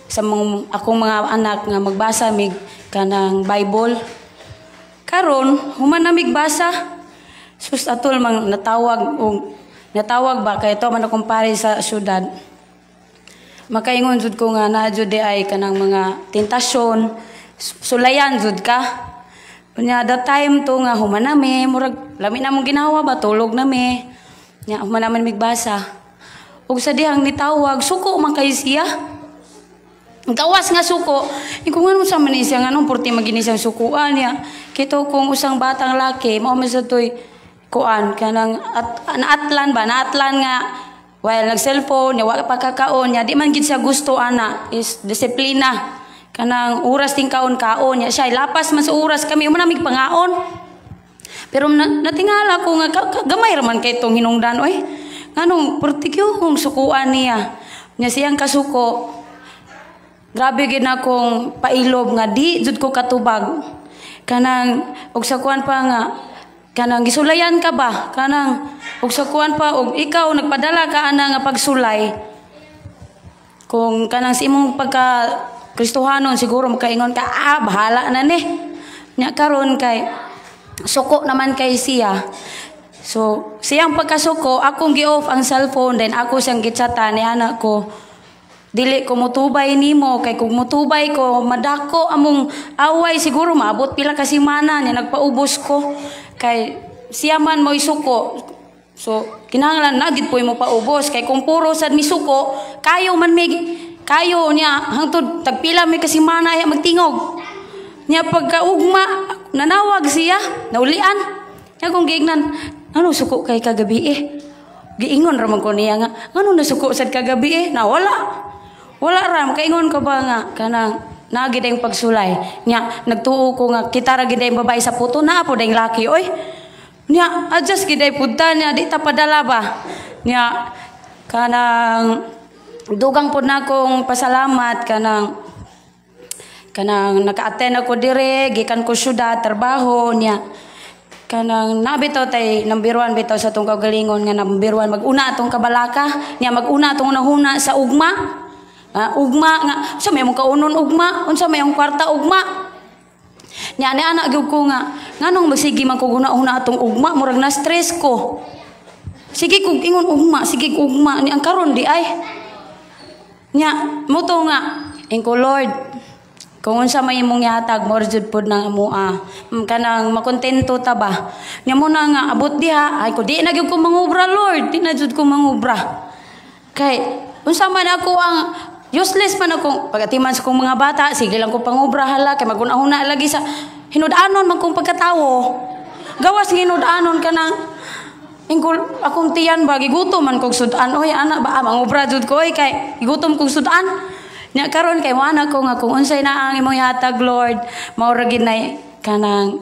sa mga, akong mga anak nga magbasa mig kanang Bible. Karon human na mig basa. Sus atol mang natawag og natawag ba kay to man akong pare sa syudad. Makaingon jud ko nga na jud ay kanang mga tentasyon, sulayan jud ka. Unya that time to nga human nami, murag lami na mong ginawa ba tulog nami. Nya human naman migbasa. Ug sa dihang nitawag suko man kay siya. Gawas nga suko. Iko ngano sa man siya nganong porti magini siyang sukuan niya. Kito kung usang batang laki mao man sa toy kuan kanang naatlan ba naatlan nga while nag-cellphone, wa pa kakaon niya, di man gid siya gusto ana is disiplina. Kanang oras ting kaon-kaon niya siya lapas man sa oras kami mo namig pangaon. Pero natingala ko nga gamay ra man kay tong hinungdan oy. Nganong portikyo kung sukuan niya. Nya siyang kasuko. Grabe gid na akong pailob nga di jud ko katubag. Kanang og sa kuan pa nga kanang gisulayan ka ba? Kanang og sa kuan pa og ikaw nagpadala ka ana nga pagsulay. Kung kanang sa imong pagka Kristohanon siguro makaingon ka bahala na ni. Nya karon kay suko naman kay siya. So, siyang pagkasuko, akong gi-off ang cellphone, then ako siyang gitsata ni anak ko. Dili ko mutubay nimo kay kung mutubay ko madako among away, siguro maabot pila ka semana ni nagpaubos ko kay siya man mo'y suko. So kinahanglan na gid po'y mo paubos kay kung puro sad misuko kayo man may kayo niya hangtod tagpila may kasimana ya magtingog. Niya pagkaugma nanawag siya naulian. Niya kung giingnan ano suko kay kagabi eh. Giingon ra man ko niya nga ano nasuko sad kagabi eh na wala. Wala ra makaingon ka ba nga kanang naagi dayong pagsulay. Nya nagtuo ko nga kita ra gid dayong babae sa puto naa po dayong laki oy. Nya adjust gid day pud ta nya di ta padala ba. Nya kanang dugang pud na akong pasalamat kanang kanang naka-attend ako dire gikan ko syudad trabaho nya kanang nabitaw tay number 1 bitaw sa atong kaugalingon nga number 1 mag-una atong kabalaka nya mag-una atong unahuna sa ugma. Ugma nga unsa may imong kaunon ugma, unsa may imong kwarta ugma. Nya ani anak gyud ko nga nganong magsige man ko guna-una atong ugma murag na stress ko. Sige kog ingon ugma, sige ugma ni ang karon di ay. Nya mo to nga ingko Lord, kung unsa may imong gihatag mo jud pod nang amoa. Kanang makontento ta ba. Nya mo na nga abot diha ay ko di na gyud ko mangubra Lord, di na jud ko mangubra. Kay unsa man ako ang useless man akong pagatiman sa kong mga bata, sige lang ko pangubra hala kay magunahuna lagi sa hinud-anon man kong pagkatawo. Gawas hinud-anon kanang ingkol akong tiyan ba gigutom man kog sudan oy ana ba mangubra jud ko oy kay gigutom kog sudan. Nya karon kay mo ana ko nga kung unsay na ang imong ihatag Lord, mao ra gid nay kanang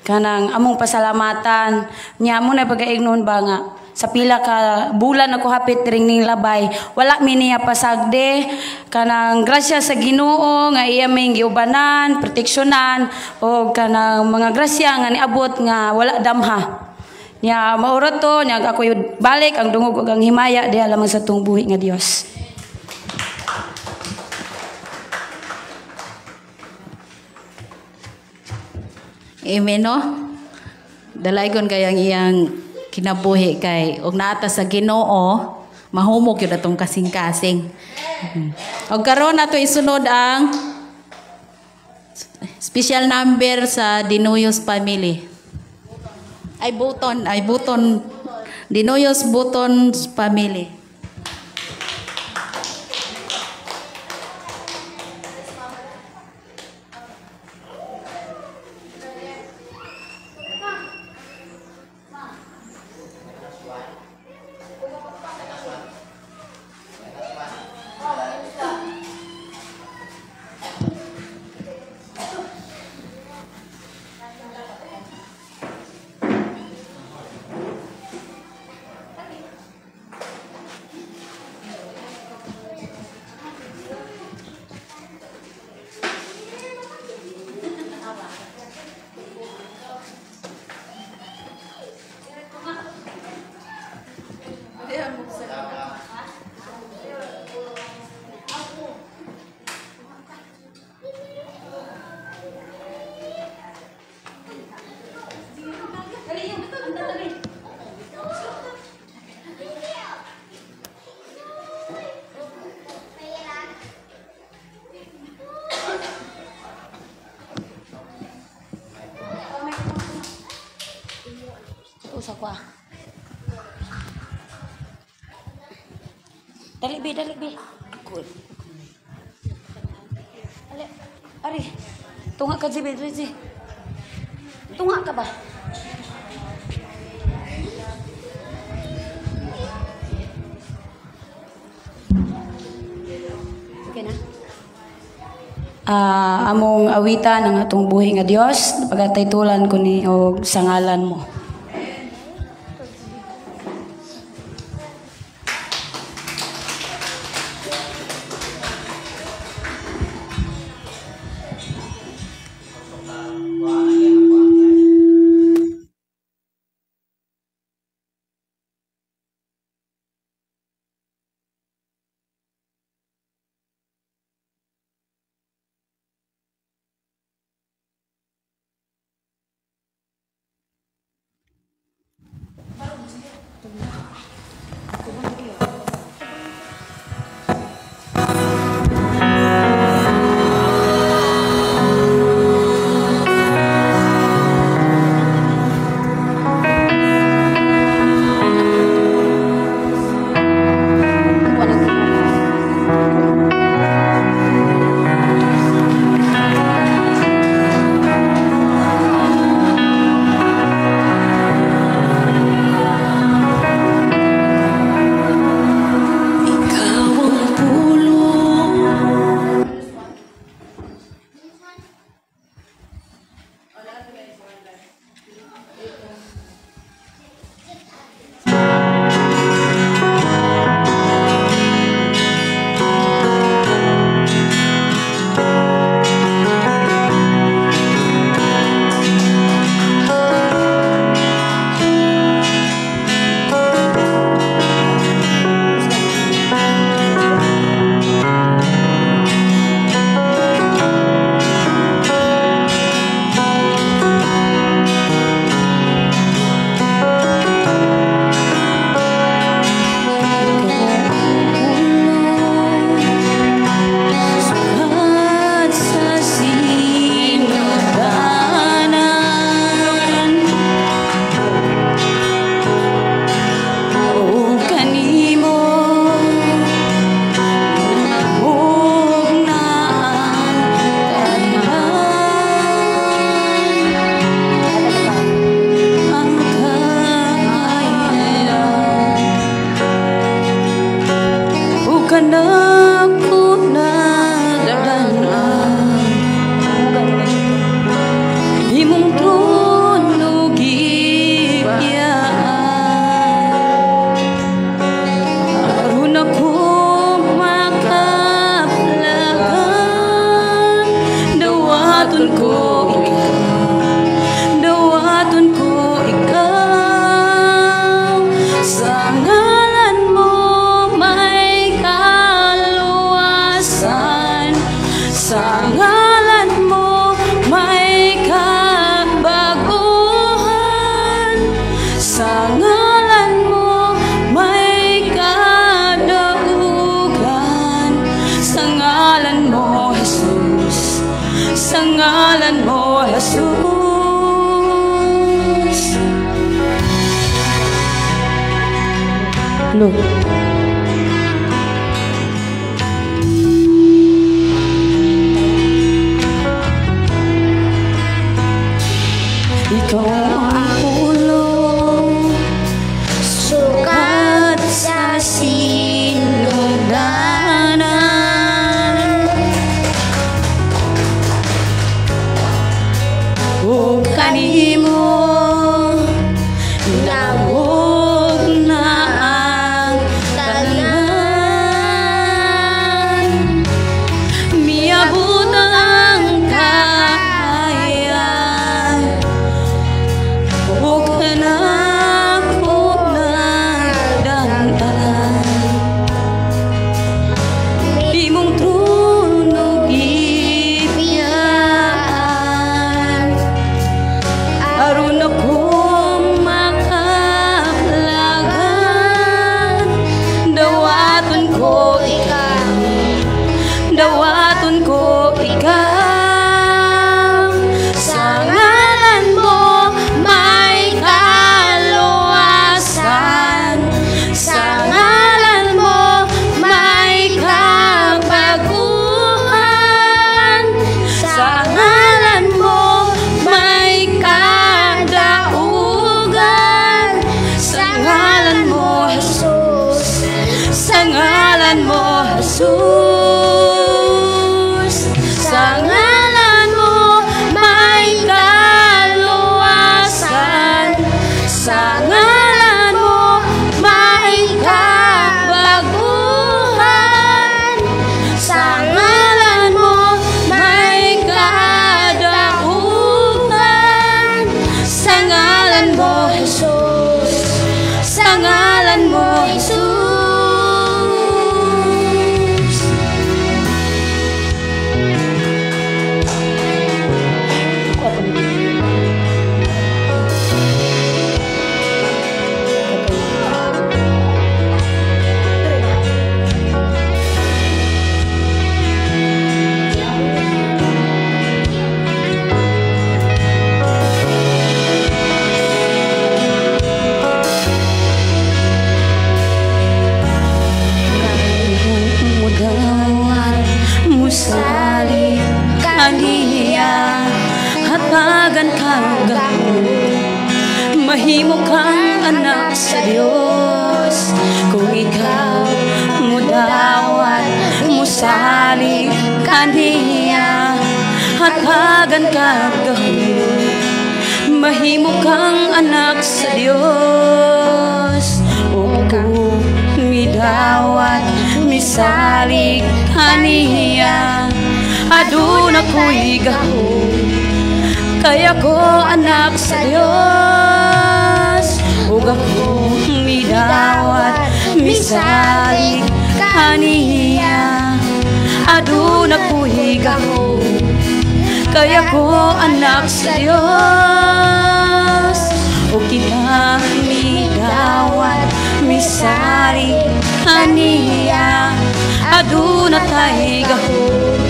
kanang among pasalamatan. Nya mo na pagaignon ba nga sa pila ka bulan ako hapit ring ning labay wala mi niya pasagde kanang grasya sa Ginoo nga iya ming giubanan proteksyonan o kanang mga grasya nga niabot nga wala damha. Nya maura to nya ako balik ang dungog ug ang himaya diha lamang sa tong buhi nga Dios. Amen no. Dalaygon kay ang iyang kinabuhi kay og naata sa Ginoo mahumok gyud atong kasing-kasing. Og karon ato isunod ang special number sa Dinuyos family. Ay Buton, Dinuyos Buton family. Dali bi, dali bi. Cool. Ale, ari. Tunga ka jibi, dali. Tunga ka ba? Okay na. Among awitan ang atong buhi nga Dios, pagataytulan ko ni og sa ngalan mo. Dawaton ko ikaw, dawaton ko ikaw. Sa ngalan mo may kaluwasan, sa ngalan mo may kabaguhan, sa ngalan mo may kadaugan, sa ngalan mo, Jesus, sa ngalan mo, Jesus. Look. Ikaw ang pulong, Sukat sa silundanan. O kanimo nawog na ang tanan, miabot ang kaayan, o kanako nagdantan. Imong trono gipiyaan, aron ako makaplagan. Dawaton ko ikaw, dawaton ko ikaw. Sa ngalan mo may kaluwasan, sa ngalan mo may kabaguhan, sa ngalan mo may kadaugan, sa ngalan mo, Jesus, sa ngalan mo, Jesus. Sa ngalan mo may kaluwasan, sa ngalan mo may kabaguhan, sa ngalan mo may kadaugan, sa ngalan mo, Jesus, sa ngalan mo, Jesus. Mudawat musali kaniya, hatagan kang gahom, mahimo kang anak sa Dios. Kung ikaw mudawat musali kaniya, hatagan kang gahom, mahimo kang anak sa Dios. O kung midawat misalig kaniya, aduna ko'y gahom, kaya ko anak sa Dios. Ug ako midawat misalig kaniya, aduna ko'y gahom, kaya ko anak sa Dios. O kita midawat misari kaniya, aduna tay gahom,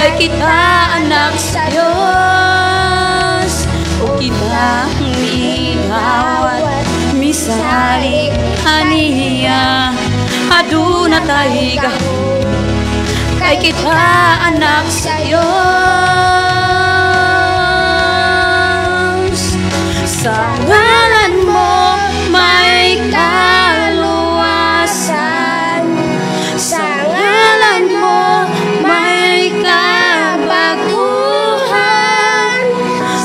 kay kita anak sa Dios. O kita midawat misari kaniya, aduna tay gahom, kay kita anak sa Dios. Sa ngalan mo may kaluwasan, sa ngalan mo may kabaguhan,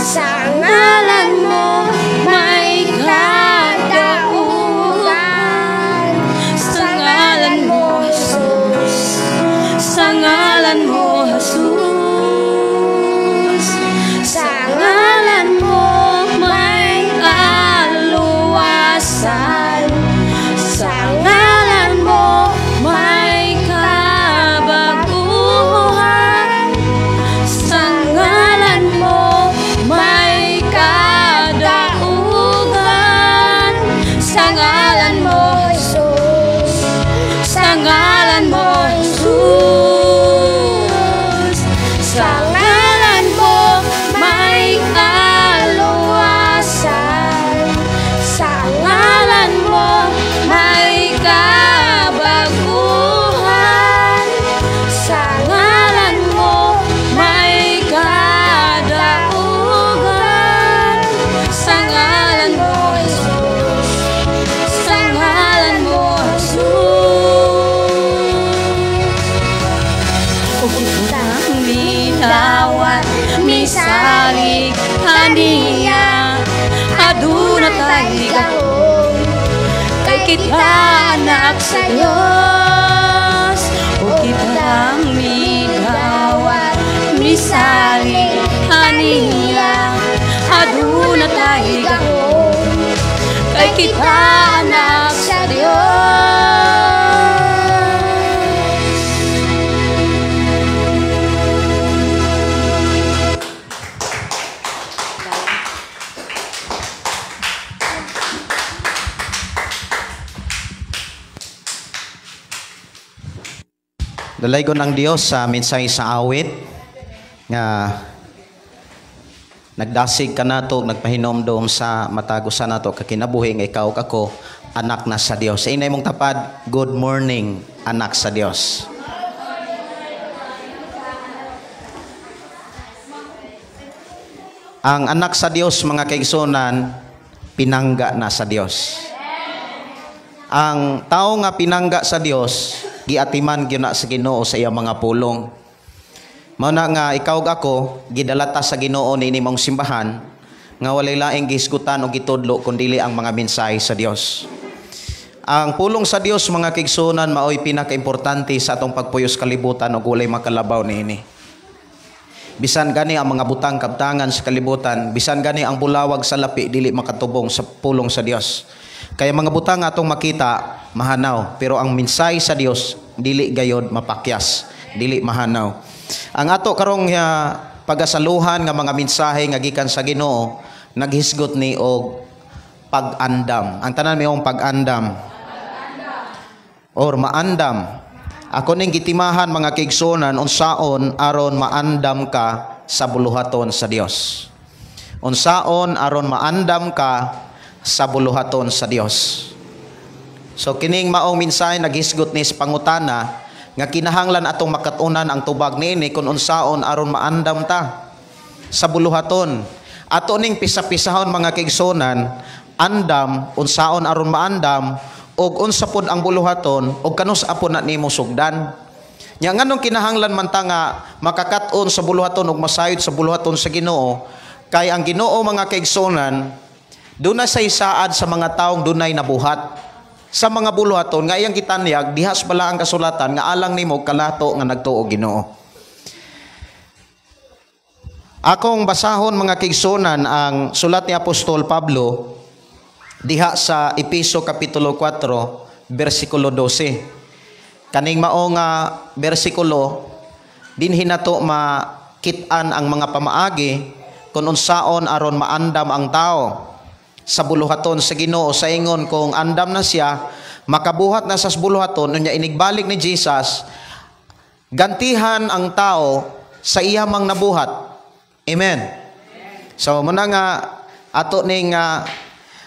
sa ngalan mo may kadaugan, sa ngalan mo, Jesus, sa ngalan mo, Jesus. misalig kaniya, aduna tay gahom, kay kita anak sa Dios. O kita midawat misalig kaniya, aduna tay gahom, kay kita anak sa Dios. Dalaygon ang Dios sa mensahe sa awit nga nagdasig kanato, nagpahinomdom sa matag usa nato kakinabuhi nga ikaw ako anak na sa Dios. Inay mong tapad, good morning anak sa Dios. Ang anak sa Dios mga kaigsunan, pinangga na sa Dios. Ang tao nga pinangga sa Dios, giatiman gyud na sa Ginoo sa iyang mga pulong. Mao na nga ikaw ug ako gidalata sa Ginoo niini mong simbahan nga walay laing gihisgutan o gitudlo kun dili ang mga mensahe sa Dios. Ang pulong sa Dios mga kaigsunan maoy pinakaimportante sa atong pagpuyos kalibutan ug walay makalabaw niini. Bisan gani ang mga butang kabtangan sa kalibutan, bisan gani ang bulawag sa lapi dili makatubong sa pulong sa Dios. Kaya mga butang atong makita mahanaw, pero ang mensahe sa Dios dili gayod mapakyas, dili mahanaw. Ang ato karong pagasaluhan nga mga mensahe nga gikan sa Ginoo naghisgot ni og pag-andam. Ang tanan mayong pag-andam or maandam. Ako ning gitimahan mga kaigsuonan unsaon aron maandam ka sa buluhaton sa Dios. Unsaon aron maandam ka sa buluhaton sa Dios. So kining maong mensahe naghisgot ni sa pangutana nga kinahanglan atong makat-unan ang tubag niini kung unsaon aron maandam ta sa buluhaton. Ato ning pisa-pisahon mga kaigsuonan, andam unsaon aron maandam og unsa pod ang buluhaton og kanus apo na nimo sugdan. Nya nganong kinahanglan man ta nga makakat-on sa buluhaton og masayod sa buluhaton sa Ginoo, kay ang Ginoo mga kaigsuonan dunay say saad sa mga taong dunay nabuhat sa mga buluhaton nga iyang gitanyag diha sa balaang kasulatan nga alang nimo kalato nga nagtuo Ginoo. Akong basahon mga kaigsuonan ang sulat ni Apostol Pablo diha sa Epeso Kapitulo 4 bersikulo 12. Kaning mao nga bersikulo dinhi nato makit-an ang mga pamaagi kun unsaon aron maandam ang tao sa buluhaton sa Ginoo. Sa ingon kung andam na siya, makabuhat na sa buluhaton, unya inigbalik ni Jesus, gantihan ang tao sa iya mang nabuhat. Amen. So muna nga ato ning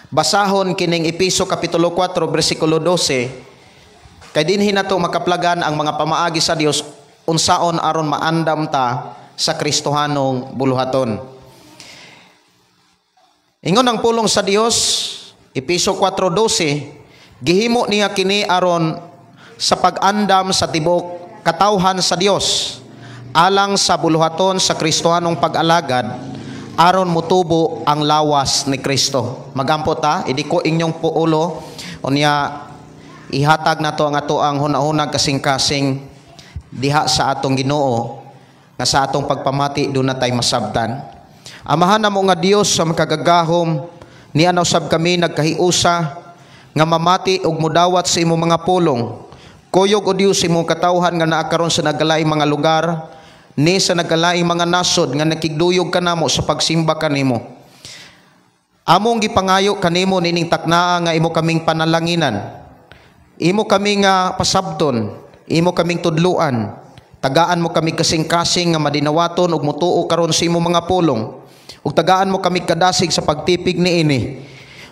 basahon kining Epeso Kapitulo 4 bersikulo 12 kay dinhi nato makaplagan ang mga pamaagi sa Dios unsaon aron maandam ta sa Kristohanong buluhaton. Ingon ang pulong sa Dios, Epeso 4:12, gihimo niya kini aron sa pag-andam sa tibok katawhan sa Dios alang sa buluhaton sa Kristohanong pag-alagad aron mutubo ang lawas ni Kristo. Magampo ta, idiko inyong puulo, unya ihatag nato ang ato ang hunahunag kasing-kasing diha sa atong Ginoo nga sa atong pagpamati doon na tay masabtan. Amahan namo nga Dios sa makagagahom, niana usab kami nagkahiusa nga mamati og mudawat sa imong mga pulong. Kuyog o Dios imong katawhan nga naa karon sa nagkalaing mga lugar ni sa nagkalaing mga nasod nga nakigduyog kanamo sa pagsimba kanimo. Among gipangayo kanimo nining taknaa nga imo kaming panalanginan. Imo kami nga pasabton, imo kaming tudluan. Tagaan mo kami kasing-kasing nga madinawaton ug mutuo karon sa imong mga pulong. Ug tagaan mo kami kadasig sa pagtipig niini.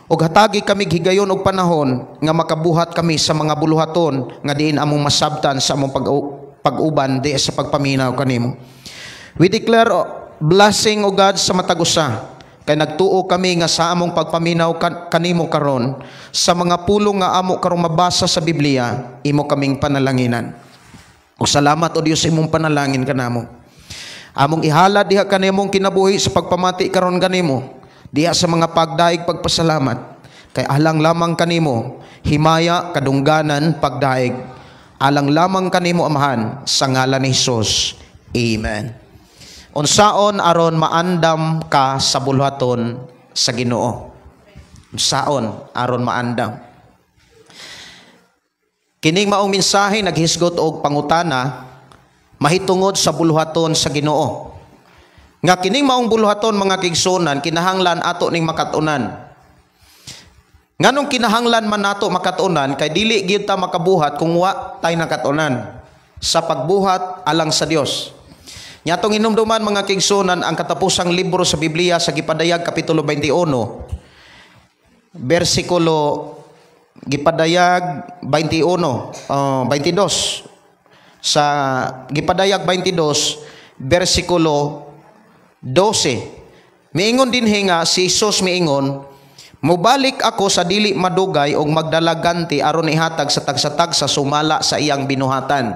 Ug hatagi kami higayon og panahon nga makabuhat kami sa mga buluhaton nga diin among masabtan sa among pag-uban di sa pagpaminaw kanimo. We declare blessing o God sa matag usa kay nagtuo kami nga sa among pagpaminaw kanimo karon sa mga pulong nga amo karong mabasa sa Biblia, imo kaming panalanginan. O salamat o Dios imong panalangin kanamo. Among ihalad diha kanimong kinabuhi sa pagpamati karon kanimo, diha sa mga pagdaig pagpasalamat, kay alang lamang kanimo himaya, kadungganan, pagdaig, alang lamang kanimo, Amahan, sa ngalan ni Hesus. Amen. Unsaon aron maandam ka sa buluhaton sa Ginoo? Unsaon aron maandam? Kining maong mensahe naghisgot og pangutana mahitungod sa buluhaton sa Ginoo. Nga kining maong buluhaton, mga kaigsuonan, kinahanglan ato ning makat-unan. Nganong kinahanglan man nato makat-unan? Kay dili gyud ta makabuhat kung wa tay nakat-unan sa pagbuhat alang sa Dios. Nya atong hinumduman, mga kaigsuonan, ang katapusang libro sa Biblia sa Gipadayag kapitulo 21 bersikulo, Gipadayag 21, 22, sa Gipadayag 22 bersikulo 12, miingon dinhi nga si Jesus miingon, "Mubalik ako sa dili madugay og magdala ganti aron ihatag sa tagsa-tagsa sumala sa iyang binuhatan."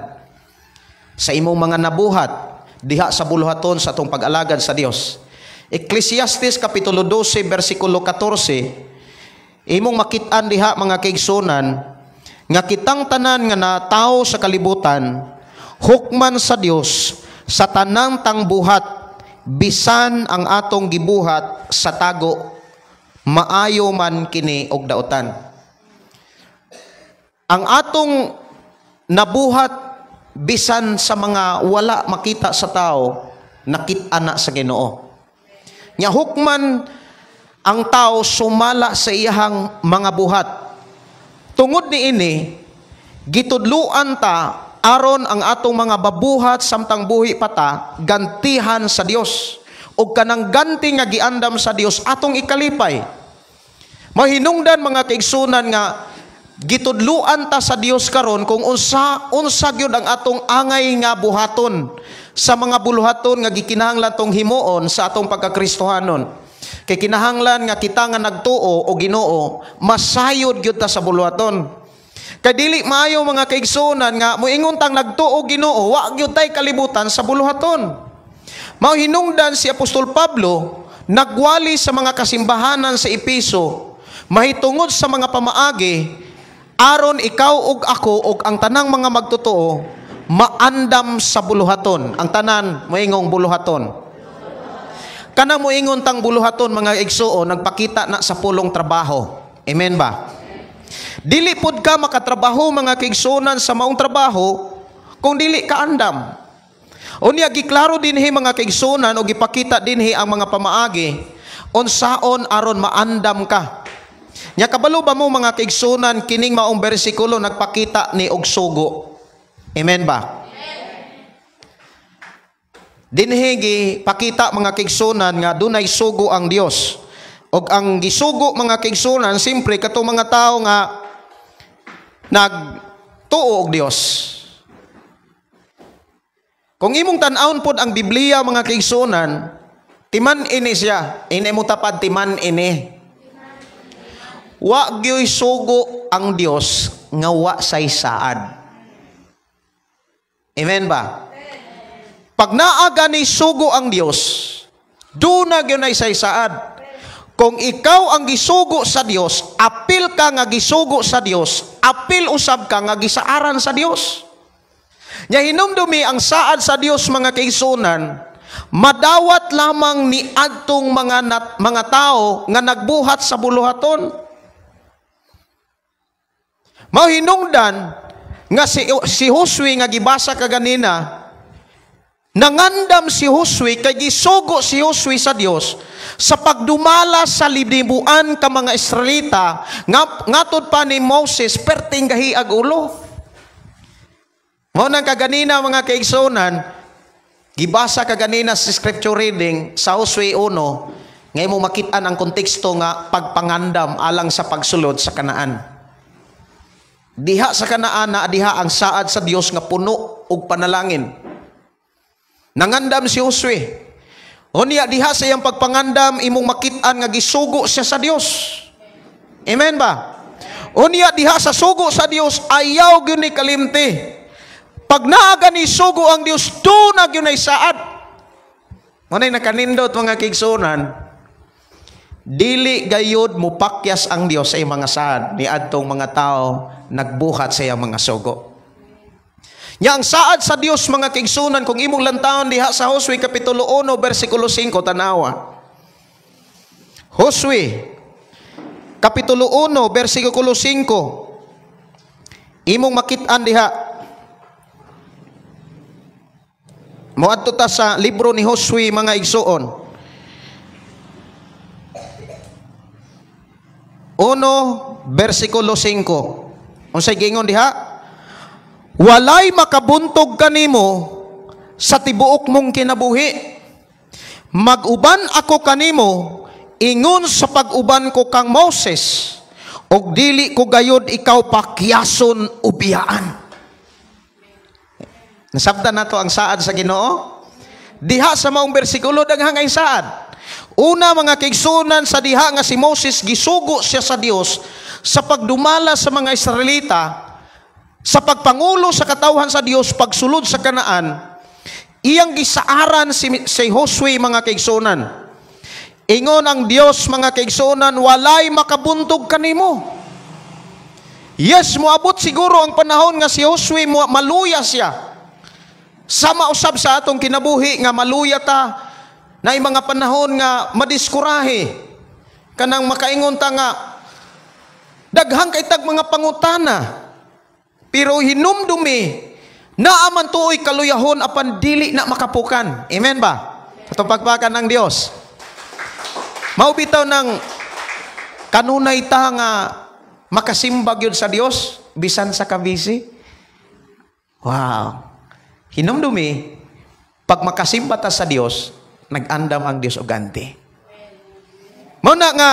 Sa imong mga nabuhat diha sa buluhaton sa atong pag-alagad sa Dios. Ecclesiastes kapitulo 12 bersikulo 14, imong makit-an diha, mga kaigsuonan, nga kitang tanan nga natawo sa kalibutan hukman sa Dios sa tanang tangbuhat, bisan ang atong gibuhat sa tago, maayo man kini og dautan. Ang atong nabuhat bisan sa mga wala makita sa tao, nakit-an na sa Ginoo. Nya hukman ang tao sumala sa iyahang mga buhat. Tungod niini, gitudluan ta aron ang atong mga babuhat samtang buhi pa ta gantihan sa Dios. Ug kanang ganti nga giandam sa Dios atong ikalipay. Mahinungdan, mga kaigsuonan, nga gitudluan ta sa Dios karon kung unsa unsa gyud ang atong angay nga buhaton sa mga buluhaton nga gikinahanglan tong himuon sa atong pagkakristohanon. Kay kinahanglan nga kita nga nagtuo o Ginoo, masayod gyud ta sa buluhaton. Kay dili maayo, mga kaigsuonan, nga moingon tang nagtuo Ginoo, wa gyud tay kalibutan sa buluhaton. Mao hinungdan si Apostol Pablo nagwali sa mga kasimbahanan sa Epeso mahitungod sa mga pamaagi aron ikaw ug ako ug ang tanang mga magtotoo maandam sa buluhaton. Ang tanan moingong buluhaton. Kanang moingon tang buluhaton, mga igsuon, nagpakita na sa pulong trabaho. Amen ba? Dili pud ka makatrabaho, mga kaigsuonan, sa maong trabaho kung dili ka andam. Unya giklaro dinhi, mga kaigsuonan, o gipakita dinhi ang mga pamaagi unsaon aron maandam ka. Nya kabalo ba mo, mga kaigsuonan, kining maong bersikulo nagpakita ni og sugo? Amen ba? Dinhi gipakita, mga kaigsuonan, nga dunay sugo ang Dios. Og ang gisugo, mga kaigsuonan, simpre katong mga tawo nga nagtuo og Dios. Kung imong tan-awon pod ang Biblia, mga kaigsuonan, timan ini siya. Ini mo tapad, timan ini. Wa gyoy sugo ang Dios nga wa say saad. Amen ba? Pag naa gani sugo ang Dios, duna gyud say saad. Kung ikaw ang gisugo sa Dios, apil ka nga gisugo sa Dios, apil usab ka nga gisaaran sa Dios. Nya hinumdumi ang saad sa Dios, mga kaigsuonan, madawat lamang ni adtong mga tao nga nagbuhat sa buluhaton. Mao hinungdan nga si Josue nga gibasa kaganina, nangandam si Josue kay gisugo si Josue sa Dios sa pagdumala sa libuan ka mga Israelita nga ngatod pa ni Moses perting gahiag ulo. Mao nang kaganina, mga kaigsuonan, gibasa kaganina sa scripture reading sa Josue 1, ngay mo makit-an ang konteksto nga pagpangandam alang sa pagsulod sa Kanaan. Diha sa Kanaan na diha ang saad sa Dios nga puno og panalangin. Nangandam si Josue. Unya diha sa iyang pagpangandam, imong makit-an nga gisugo siya sa Dios. Amen ba? Unya diha sa sugo sa Dios, ayaw gyud ni kalimti. Pag naa gani sugo ang Dios, duna gyud nay saad. Muna'y nakanindot mga kaigsuonan, dili gayud mupakyas ang Dios sa iyang mga saad ni adtong mga tao nagbuhat sa iyang mga sugo. Nya ang saad sa Dios mga kaigsuonan, kung imong lantawon diha sa Josue kapitulo 1 bersikulo 5, tanawa. Josue kapitulo 1 bersikulo 5. Imong makit-an diha. Moadto ta sa libro ni Josue mga igsuon. 1 bersikulo 5. Unsay giingon diha? Walay makabuntog kanimo sa tibuok mong kinabuhi. Mag-uban ako kanimo ingon sa pag-uban ko kang Moses, og dili ko gayod ikaw pakyason o biyaan. Nasabtan nato ang saad sa Ginoo. Diha sa maong bersikulo daghang ay saad. Una mga kaigsuonan, sa diha nga si Moses gisugo siya sa Dios sa pagdumala sa mga Israelita, sa pagpangulo sa katawhan sa Dios pagsulod sa Kanaan, iyang gisaaran si Josue mga kaigsuonan. Ingon ang Dios mga kaigsuonan, walay makabuntog kanimo. Yes, moabot siguro ang panahon nga si Josue maluya siya. Sama usab sa atong kinabuhi nga maluya ta na mga panahon nga madiskurahe, kanang makaingon ta nga daghang kay tag mga pangutana, pero hinumdumi naa man tuoy kaluyahon apan dili na makapukan. Amen ba? Atong pagpakan ng Dios. Mao bitaw ng kanunay ta nga makasimbag yun sa Dios bisan sa kabisi. Wow. Hinumdumi pag makasimba ta sa Dios, nag-andam ang Dios og ganti. Mao na nga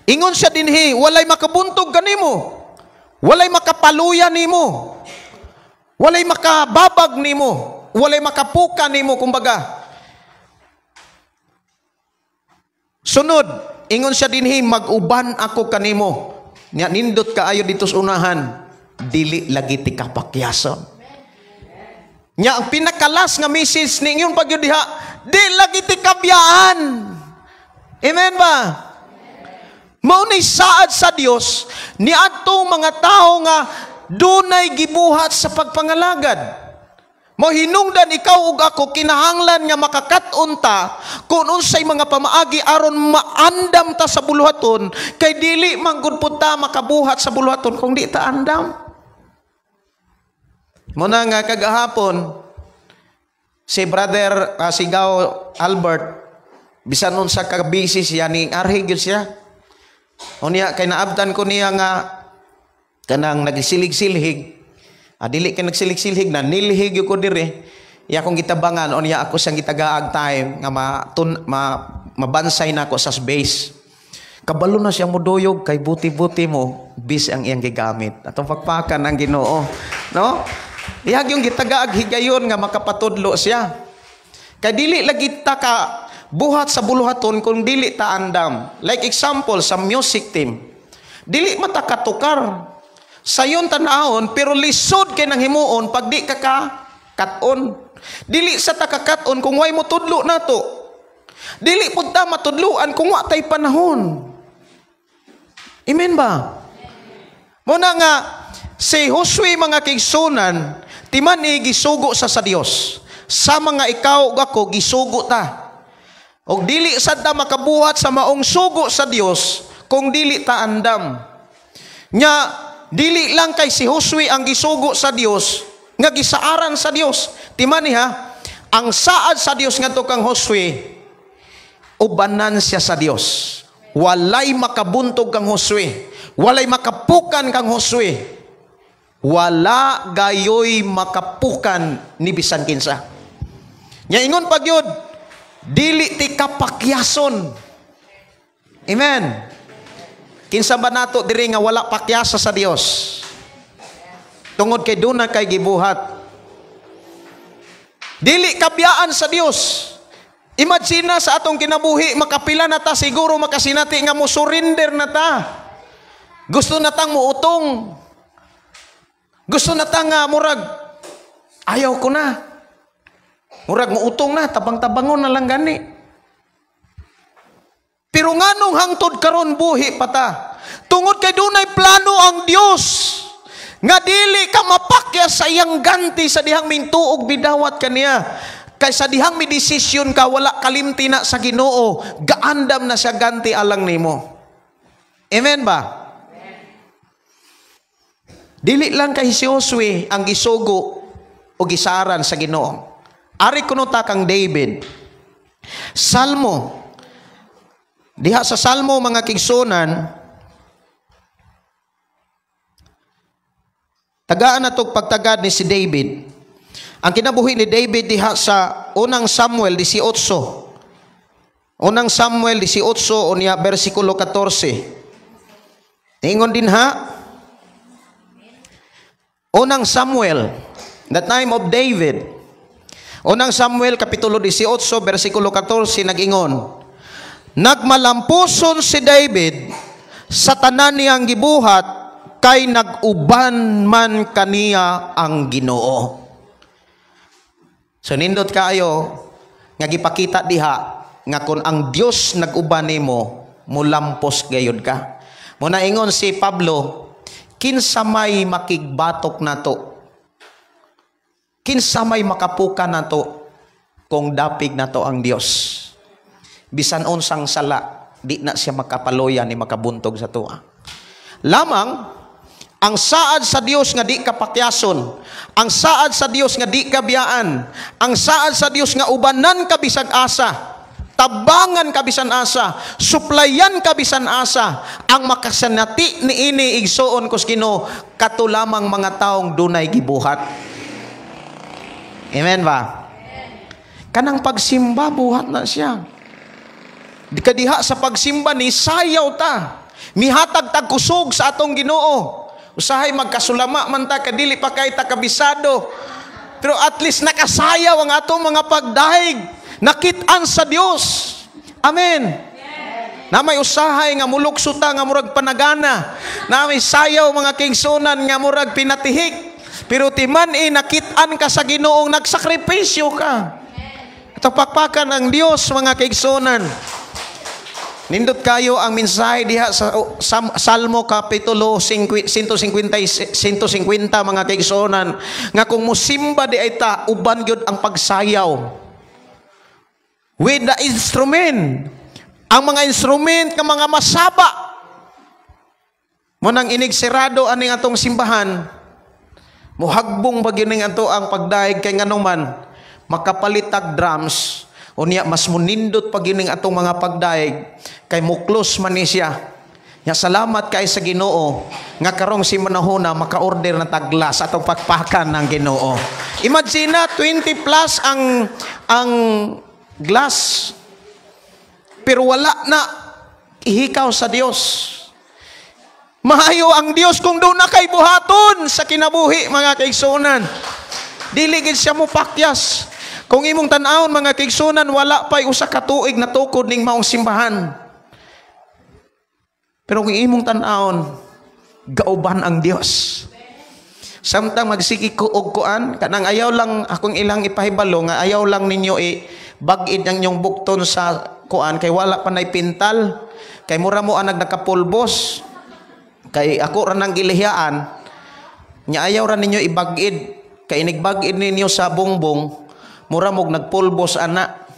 ingon siya dinhi, walay makabuntog kanimo, walay makapaluya nimo, walay makababag nimo, walay makapuka nimo kumbaga. Sunod, ingon siya dinhi, mag-uban ako kanimo. Nya nindot kaayo dito sa unahan, dili lagi ti kapakyason. Nya ang pinakalas nga message ni ingon pagyud diha, di lagi ti kabyaan. Amen ba? Mao ni saad sa Dios niadtong mga tawo nga dunay gibuhat sa pagpangalagad. Mohinungdan ikaw ug ako kinahanglan nga makakat-on ta kung unsay mga pamaagi aron maandam ta sa buluhaton, kay dili man gud pud ta makabuhat sa buluhaton kung di ta andam. Muna nga kagahapon si brother si Gao Albert, bisan unsa ka busy siya, ning arhi gyud siya. Unya kay naabtan ko niya nga kanang nagsilig-silhig. Dili kay nagsilig-silhig na nilhig ko dire. Iya akong gitabangan, unya ako siyang gitagaag time nga mabansay na ako sa base. Kabalo na siyang muduyog kay buti-buti mo bis ang iyang gigamit. Atong pagpakan ang Ginoo, no? Iyag yung gitagaag higayon nga makapatudlo siya. Kay dili lagi ta ka buhat sa buluhaton kung dili ta andam. Like example sa music team, dili mata katukar. Sayon tanahon pero lisod kay nang himuon pag di ka ka-cut-on. Dili sa ta ka-cut-on kung way mo tudlo nato. Dili pud ta matudloan kung wa tay panahon. Amen ba? Muna nga si Josue mga kaigsunan, timan ni gisugo sa Dios. Sa mga ikaw ug ako gisugo ta. Og dili sad ta makabuhat sa maong sugo sa Dios kung dili ta andam. Nya dili lang kay si Josue ang gisugo sa Dios nga gisaaran sa Dios. Timan ni ha, ang saad sa Dios ngadto kang Josue, ubanan siya sa Dios. Walay makabuntog kang Josue, walay makapukan kang Josue. Wala gayoy makapukan ni bisan kinsa. Nya ingon pagyud, dili ti kapakyason. Amen. Kinsa ba nato diri nga wala pakyasa sa Dios? Tungod kay duna kay gibuhat. Dili kabyaan sa Dios. Imagine na sa atong kinabuhi, makapila na ta siguro makasinati nga mo surrender na ta. Gusto na tang muutong. Gusto na ta nga murag ayaw ko na. Murag muutong na, tabang-tabangon na lang gani. Pero nganong hangtod karon buhi pa ta? Tungod kay dunay plano ang Dios nga dili ka mapakya sa iyang ganti sa dihang mintuog bidawat kaniya. Kay sa dihang mi desisyon ka wala kalimti na sa Ginoo, gaandam na siya ganti alang nimo. Amen ba? Dili lang kay si Josue ang gisugo o gisaran sa Ginoo. Ari kuno ta kang David. Salmo. Diha sa Salmo mga kigsunan, tagaan na tog pagtagad ni si David. Ang kinabuhi ni David diha sa unang Samuel 18. Unang Samuel 18 unya bersikulo 14. Ingon din ha. Unang Samuel, the time of David. Unang Samuel kapitulo 18 bersikulo 14 nag-ingon. Nagmalampuson si David sa tanan niyang gibuhat kay nag-uban man kaniya ang Ginoo. So nindot kaayo nga gipakita diha nga kun ang Dios nag-uban nimo, mulampos gayud ka. Muna ingon si Pablo, kinsa may makigbatok nato? Kinsa may makapuka nato kung dapig nato ang Dios? Bisan unsang sala, di na siya makapaluya ni makabuntog sa tuwa. Lamang ang saad sa Dios nga di ka pakyason, ang saad sa Dios nga di ka biyaan, ang saad sa Dios nga ubanan ka bisag asa, tabangan ka bisan asa, suplayan ka bisan asa, ang makasanati niini igsuon kus Ginoo kato lamang mga taong dunay gibuhat. Amen ba? Kanang pagsimba buhat na siya. Kadiha sa pagsimba ni sayaw ta, mihatag tag kusog sa atong Ginoo. Usahay magkasulama man ta kadili pa kay ta kabisado, pero at least nakasayaw ang atong mga pagdahig, nakit-an sa Dios. Amen. Na may usahay nga mulukso ta nga murag panagana, na may sayaw mga kingsunan nga murag pinatihik, pero timan nakit-an ka sa Ginoong nagsakripisyo ka. Ito pakpakan ang Dios mga kaigsunan. Nindot kayo ang mensahe diha sa Salmo kapitulo 150 mga kaigsunan nga kung musimba di ay ta uban gyud ang pagsayaw. With the instrument, ang mga instrument nga mga masaba. Mo nang inig sirado aning atong simbahan, muhagbong ba gyud ning ato ang pagdayeg kay nganuman makapalitag drums. Unya mas munindot pag gining atong mga pagdaig kay muklos man ni siya. Nya salamat kay sa Ginoo nga karong si manahona maka-order na taglas atong pakpakan ng Ginoo. Imagine na 20 plus ang glass pero wala na ihikaw sa Dios. Maayo ang Dios kung doon na kay buhaton sa kinabuhi mga kaigsuonan. Dili gid siya mo pakyas. Kung imong tan-awon mga kaigsunan, wala pa'y usa ka tuig na tukod ning maong simbahan. Pero kung imong tan-awon, gauban ang Dios. Samtang magsige ko og kuan, kanang ayaw lang akong ilang ipahibalo nga ayaw lang ninyo bag-id ang inyong bukton sa kuan kay wala pa nay pintal, kay mura mo ang nagkapulbos. Kay ako ra nang gilihiyaan, nya ayaw ra ninyo ibag-id, kay inigbag-id ninyo sa bongbong, mura mog nagpulbos ana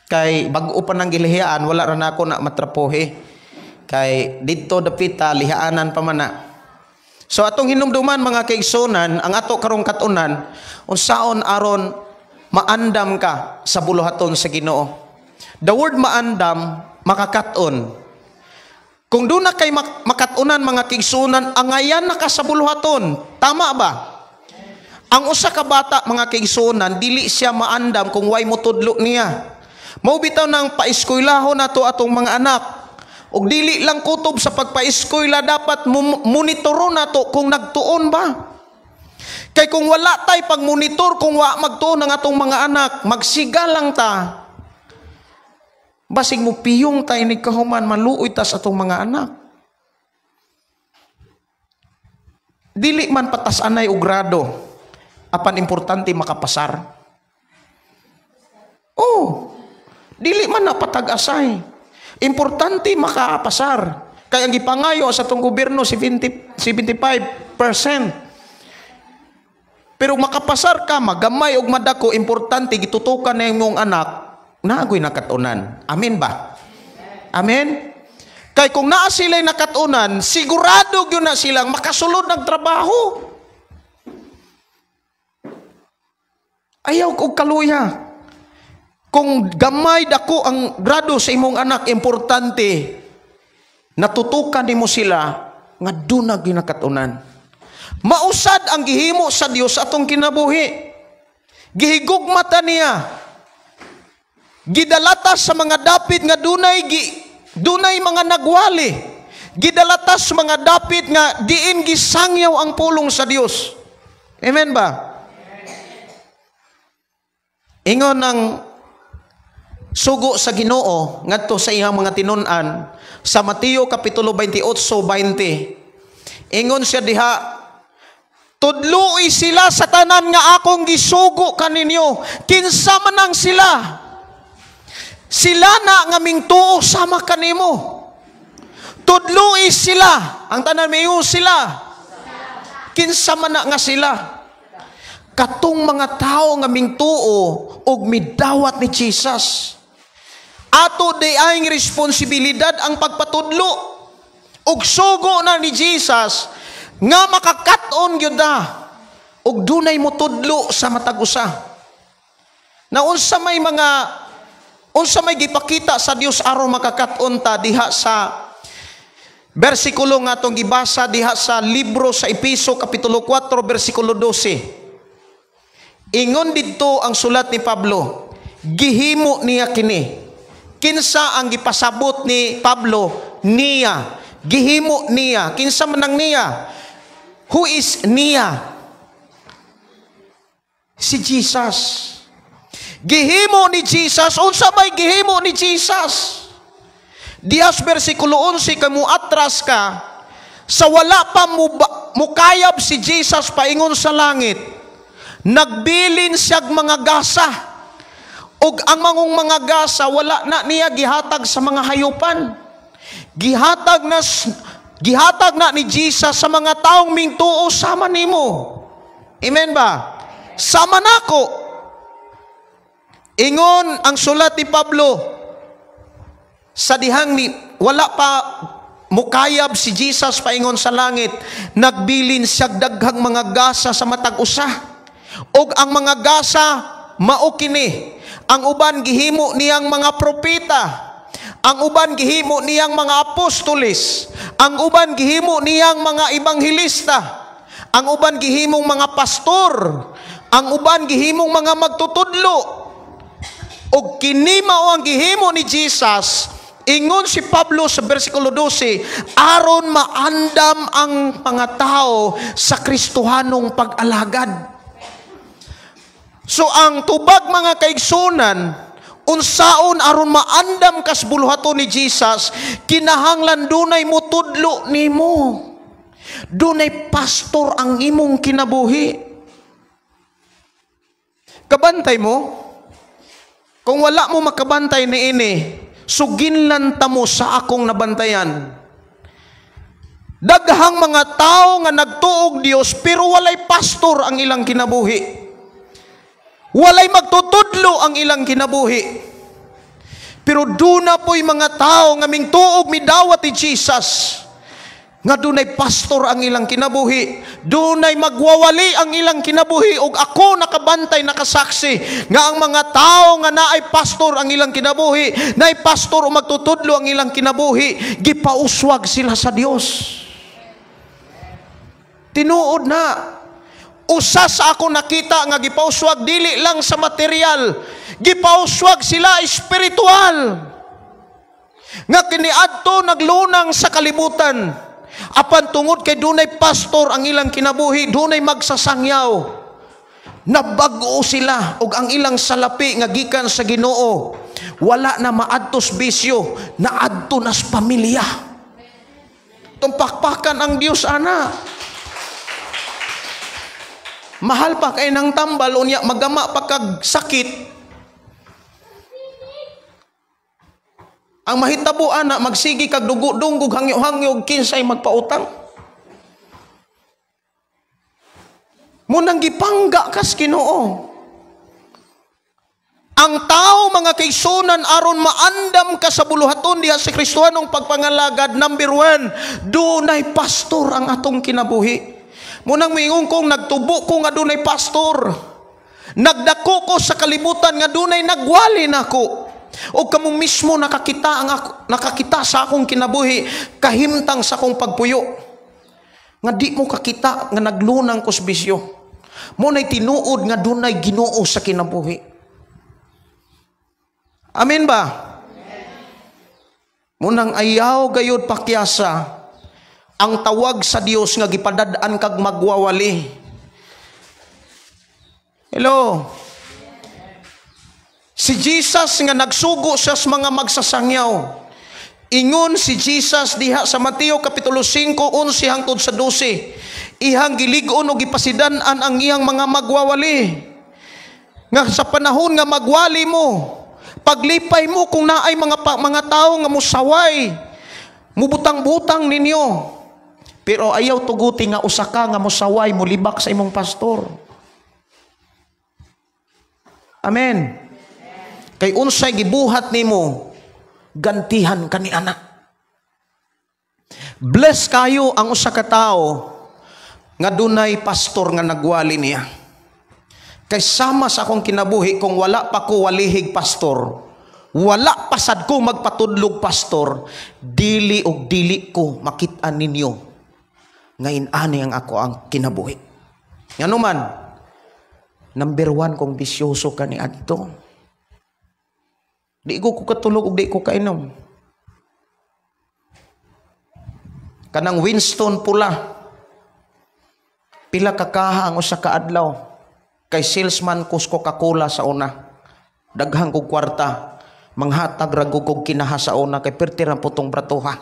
kay bag-o pa nang gilihiyaan, wala ra nako na matrapohe kay didto dapita lihaanan pa man na. So atong hinumduman mga kaigsunan, ang ato karong katunan unsaon aron maandam ka sa buluhaton sa Ginoo. The word maandam, makakat-on. Kung doon na kay makatunan mga kaigsunan, angayan na ka sa buluhaton. Tama ba? Ang usa ka bata mga kaigsunan, dili siya maandam kung way motudlo niya. Mao bitaw nang paeskwelahon nato atong mga anak. Og dili lang kutob sa pagpaeskwela, dapat monitoro nato kung nagtuon ba. Kay kung wala tay pagmonitor kung wa magtuon ang atong mga anak, magsiga lang ta. Basig mo piyong tay ni kahuman, maluoy tas atong mga anak. Dili man patas anay og grado, apan importante makapasar. Oh, dili man na patag-asay. Importante makapasar. Kaya ang gipangayo sa atong gobyerno 70, 75%. Pero makapasar ka, magamay og madako, importante gitutukan na imong anak, naagoy nakatunan. Amen ba? Amen? Kay kung naa sila'y nakatunan, sigurado gyud na silang makasulod ng trabaho. Ayaw og kaluya. Kung gamay dako ang grado sa imong anak, importante natutukan nimo sila nga duna gyud nakatunan. Mausad ang gihimo sa Dios atong kinabuhi. Gihigugma ta niya. Gidalata sa mga dapit nga dunay dunay mga nagwali. Gidalata sa mga dapit nga diin gisangyaw ang pulong sa Dios. Amen ba? Ingon ang sugo sa Ginoo ngadto sa iyang mga tinun-an sa Mateo kapitulo 28:20. Ingon siya diha, tudloi sila sa tanan nga akong gisugo kaninyo, kinsa man ang sila. Sila na nga mingtuo sama kanimo. Tudloi sila, ang tanan mingon sila. Kinsa man na nga sila. Katong mga tawo nga mingtuo og midawat ni Jesus. Ato di ay responsibilidad ang pagpatudlo. Og sugo na ni Jesus nga makakat-on gyud na og dunay motudlo sa matag usa. Na unsa may mga unsa may gipakita sa Dios aron makakat-on ta diha sa bersikulo nga atong gibasa diha sa libro sa Epeso kapitulo 4 bersikulo 12. Ingon didto ang sulat ni Pablo, gihimo niya kini. Kinsa ang gipasabot ni Pablo? Niya. Gihimo niya. Kinsa man ang niya? Who is niya? Si Jesus. Gihimo ni Jesus. Unsa may gihimo ni Jesus? Dihas bersikulo 11, kay muatras ka, sa wala pa mukayab si Jesus paingon sa langit, nagbilin siyag mga gasa. Og ang mangong mga gasa, wala na niya gihatag sa mga hayupan. Gihatag na ni Jesus sa mga taong mingtuo sama nimo. Amen ba? Sama nako. Ingon ang sulat ni Pablo sa dihang ni wala pa mukayab si Jesus paingon sa langit, nagbilin siyag daghang mga gasa sa matag usa. Og ang mga gasa mao kini. Ang uban gihimo niyang mga propeta, ang uban gihimo niyang mga apostoles, ang uban gihimo niyang mga ebanghelista, ang uban gihimong mga pastor, ang uban gihimong mga magtutudlo. Og kini mao ang gihimo ni Jesus. Ingon si Pablo sa bersikulo 12, aron maandam ang mga tao sa Kristohanong pag-alagad. So ang tubag mga kaigsunan, unsaon aron maandam kas buluhaton ni Jesus, kinahanglan dunay mutudlo nimo. Dunay pastor ang imong kinabuhi. Kabantay mo? Kung wala mo makabantay niini, suginlan ta mo sa akong nabantayan. Daghang mga tao nga nagtuog Dios pero walay pastor ang ilang kinabuhi. Walay magtutudlo ang ilang kinabuhi. Pero duna po'y mga tao nga mingtuog midawat ni Jesus, nga dunay pastor ang ilang kinabuhi, dunay magwawali ang ilang kinabuhi. Og ako nakabantay, nakasaksi nga ang mga tao nga naay pastor ang ilang kinabuhi, naay pastor o magtutudlo ang ilang kinabuhi, gipauswag sila sa Dios. Tinuod na. Usa sa ako nakita nga gipauswag dili lang sa material, gipauswag sila espiritual. Nga kiniadto naglunang sa kalibutan, apan tungod kay dunay pastor ang ilang kinabuhi, dunay magsasangyaw, nabag-o sila og ang ilang salapi nga gikan sa Ginoo wala na maadtos bisyo, naadto nas pamilya. Tumpakpakan ang Dios ana. Mahal pa kay nang tambal, unya magama pa kag sakit. Ang mahitabo ana magsigi kag dugo-dunggog hangyo-hangyo kinsay magpautang. Munang gipangga kas Ginoo. Ang tao mga kaigsunan aron maandam ka sa buluhaton diha sa Kristohanong pagpangalagad, number 1, dunay pastor ang atong kinabuhi. Munang moingon kong nagtubo ko nga dunay pastor. Nagdako ko sa kalibutan nga dunay nagwali nako. O kamo mismo nakakita ang ako, nakakita sa akong kinabuhi kahimtang sa akong pagpuyo. Nga di mo kakita nga naglunang ko sa bisyo. Mo nay tinuod nga dunay Ginoo sa kinabuhi. Amen ba? Munang ayaw gayud pakyasa ang tawag sa Dios nga gipadad-an kag magwawali. Hello. Si Jesus nga nagsugo siya sa mga magsasangyaw. Ingon si Jesus diha sa Mateo Kapitulo 5:11 hangtod sa 12. Ihang gilig-on o gipasidan-an ang iyang mga magwawali. Nga sa panahon nga magwali mo, paglipay mo kung naay mga tao nga musaway, mubutang-butang ninyo. Pero ayaw tuguti nga usa ka nga musaway, mulibak sa imong pastor. Amen. Kay unsay gibuhat nimo, gantihan ka ni anak. Bless kayo ang usa ka tawo nga dunay pastor nga nagwali niya. Kay sama sa akong kinabuhi, kung wala pa ko walihig pastor, wala pasad ko magpatudlog pastor, dili og dili ko makit-an ninyo ngayon ani ang ako ang kinabuhi. Ngano man, number 1 kung bisyoso ka ni adto. Di ko katulog og di ko kainom. Kanang Winston pula, pila ka kaha ang usa ka adlaw. Kay salesman ko sa Coca-Cola sa una. Daghang kog kwarta, manghatag ra kog kinaha sa una kay perti ra putong bratuha.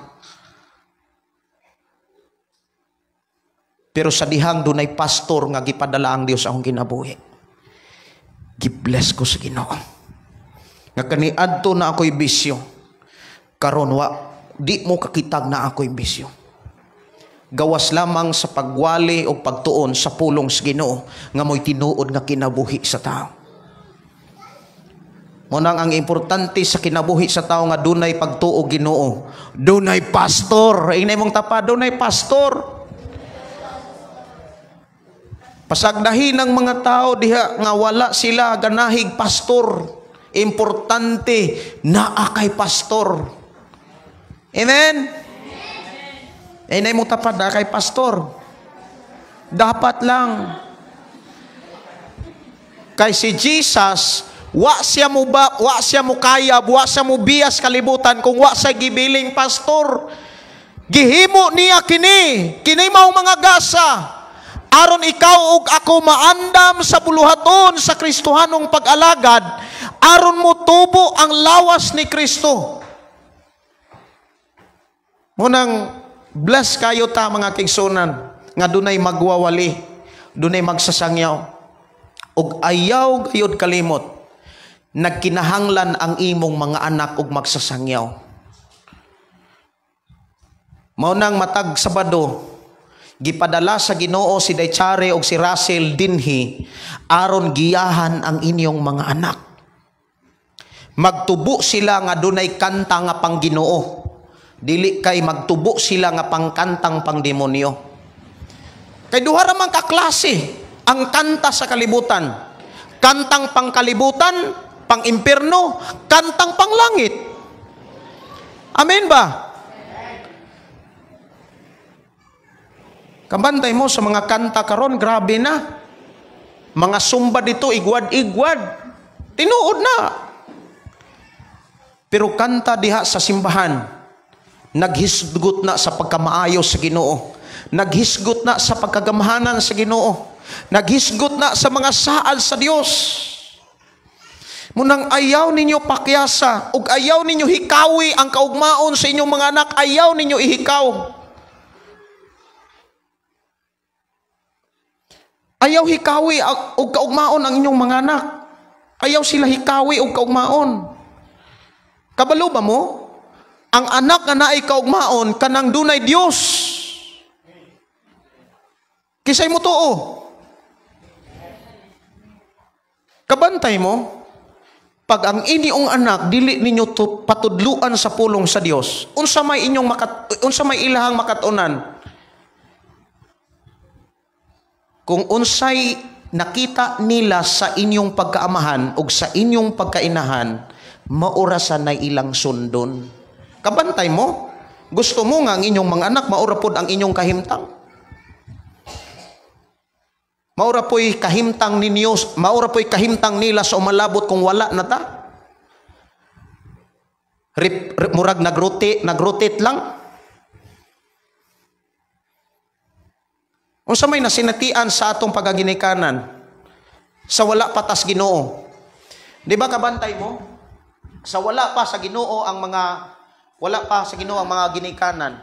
Pero sa dihang dunay pastor nga gipadala ang Dios akong kinabuhi. Gi-bless ko sa Ginoo. Nga kaniadto na ako'y bisyo. Karon wa di mo kakitag na ako'y bisyo. Gawas lamang sa pagwali o pagtuon sa pulong sa Ginoo nga mo'y tinuod nga kinabuhi sa tao. Munang ang importante sa kinabuhi sa tao nga dunay pagtuo Ginoo, dunay pastor. Inay mong tapa, dunay pastor. Pasagdahin ang mga tao diha nga wala sila ganahig pastor. Importante naa kay pastor. Amen. Inay mo tapad na kay pastor. Dapat lang. Kay si Jesus, wa siya mo ba, wa siya mo kayab, wa siya mo biyas kalibutan kung wa siya gibiling pastor. Gihimo niya kini, kini mao mga gasa. Aron ikaw ug ako maandam sa buluhaton sa Kristohanong pag-alagad, aron mo tubo ang lawas ni Kristo. Munang bless kayo ta mga kigsunan nga dunay magwawali, dunay magsasangyaw. Ug ayaw gayud kalimot, nagkinahanglan ang imong mga anak og magsasangyaw. Mao nang matag Sabado, gipadala sa Ginoo si Daychare og si Russell dinhi aron giyahan ang inyong mga anak. Magtubo sila nga dunay kanta nga pang Ginoo. Dili kay magtubo sila nga pangkantang pangdemonyo. Kay duha ra man ka klase ang kanta sa kalibutan. Kantang pangkalibutan, pang-impierno, kantang panglangit. Amen ba? Kabantay mo sa mga kanta karon, grabe na. Mga sumba dito, igwad-igwad. Tinuod na. Pero kanta diha sa simbahan, naghisgot na sa pagkamaayo sa Ginoo. Naghisgot na sa pagkagamhanan sa Ginoo. Naghisgot na sa mga saal sa Dios. Munang ayaw ninyo pakyasa ug ayaw ninyo hikawi ang kaugmaon sa inyong mga anak, ayaw ninyo ihikaw. Ayaw hikawi og kaugmaon ang inyong mga anak. Ayaw sila hikawi og kaugmaon. Kabalo ba mo? Ang anak nga naay kaugmaon kanang dunay Dios. Kisay mo tuo. Kabantay mo, pag ang inyong anak dili ninyo patudluan sa pulong sa Dios, unsa may inyong unsa may ilahang makat-unan? Kung unsay nakita nila sa inyong pagkaamahan ug sa inyong pagkainahan, maura sa nay ilang sundon. Kabantay mo, gusto mo nga ang inyong mga anak maura pod ang inyong kahimtang. Maura po'y kahimtang ninyo, maura po'y kahimtang nila sa umalabot kung wala na ta. Murag nagrotate lang. Unsa may nasinatian sa atong pagaginikanan sa wala pa tas Ginoo. Di ba kabantay mo? Sa wala pa sa Ginoo ang mga wala pa sa Ginoo ang mga ginikanan.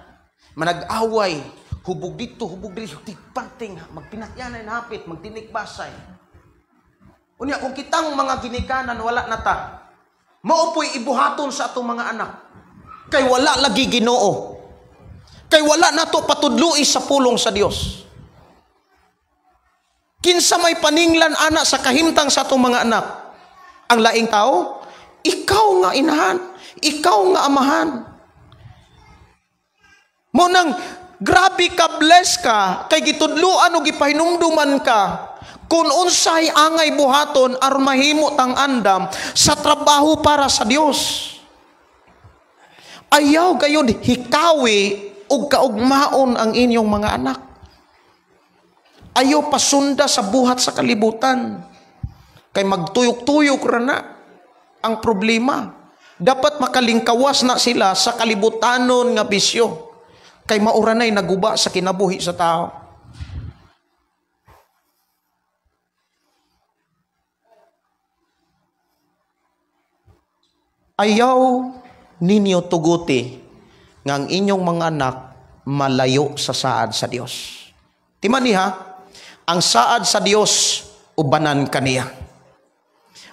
Manag-away, hubog dito, hubog dito, tigpanting, magpinatyanay na hapit, magtinikbasay. Unya, kung kitang mga ginikanan wala na ta, maupoy ibuhaton sa atong mga anak. Kay wala lagi Ginoo. Kay wala na to patudloi sa pulong sa Dios. Kinsa may paninglan ana sa kahimtang sa atong mga anak? Ang laing tao? Ikaw nga inahan, ikaw nga amahan. Mo nang grabe ka, bless ka, kay gitudluan o gipahinumduman ka kung unsay angay buhaton aron mahimo tang andam sa trabaho para sa Dios. Ayaw gayon hikawi og kaugmaon ang inyong mga anak. Ayaw pasunda sa buhat sa kalibutan. Kay magtuyok-tuyok ra na ang problema. Dapat makalingkawas na sila sa kalibutanon nga bisyo. Kay mauranay naguba sa kinabuhi sa tao. Ayaw ninyo tuguti nga ang inyong mga anak malayo sa saad sa Dios. Timan niya, ang saad sa Dios ubanan kaniya.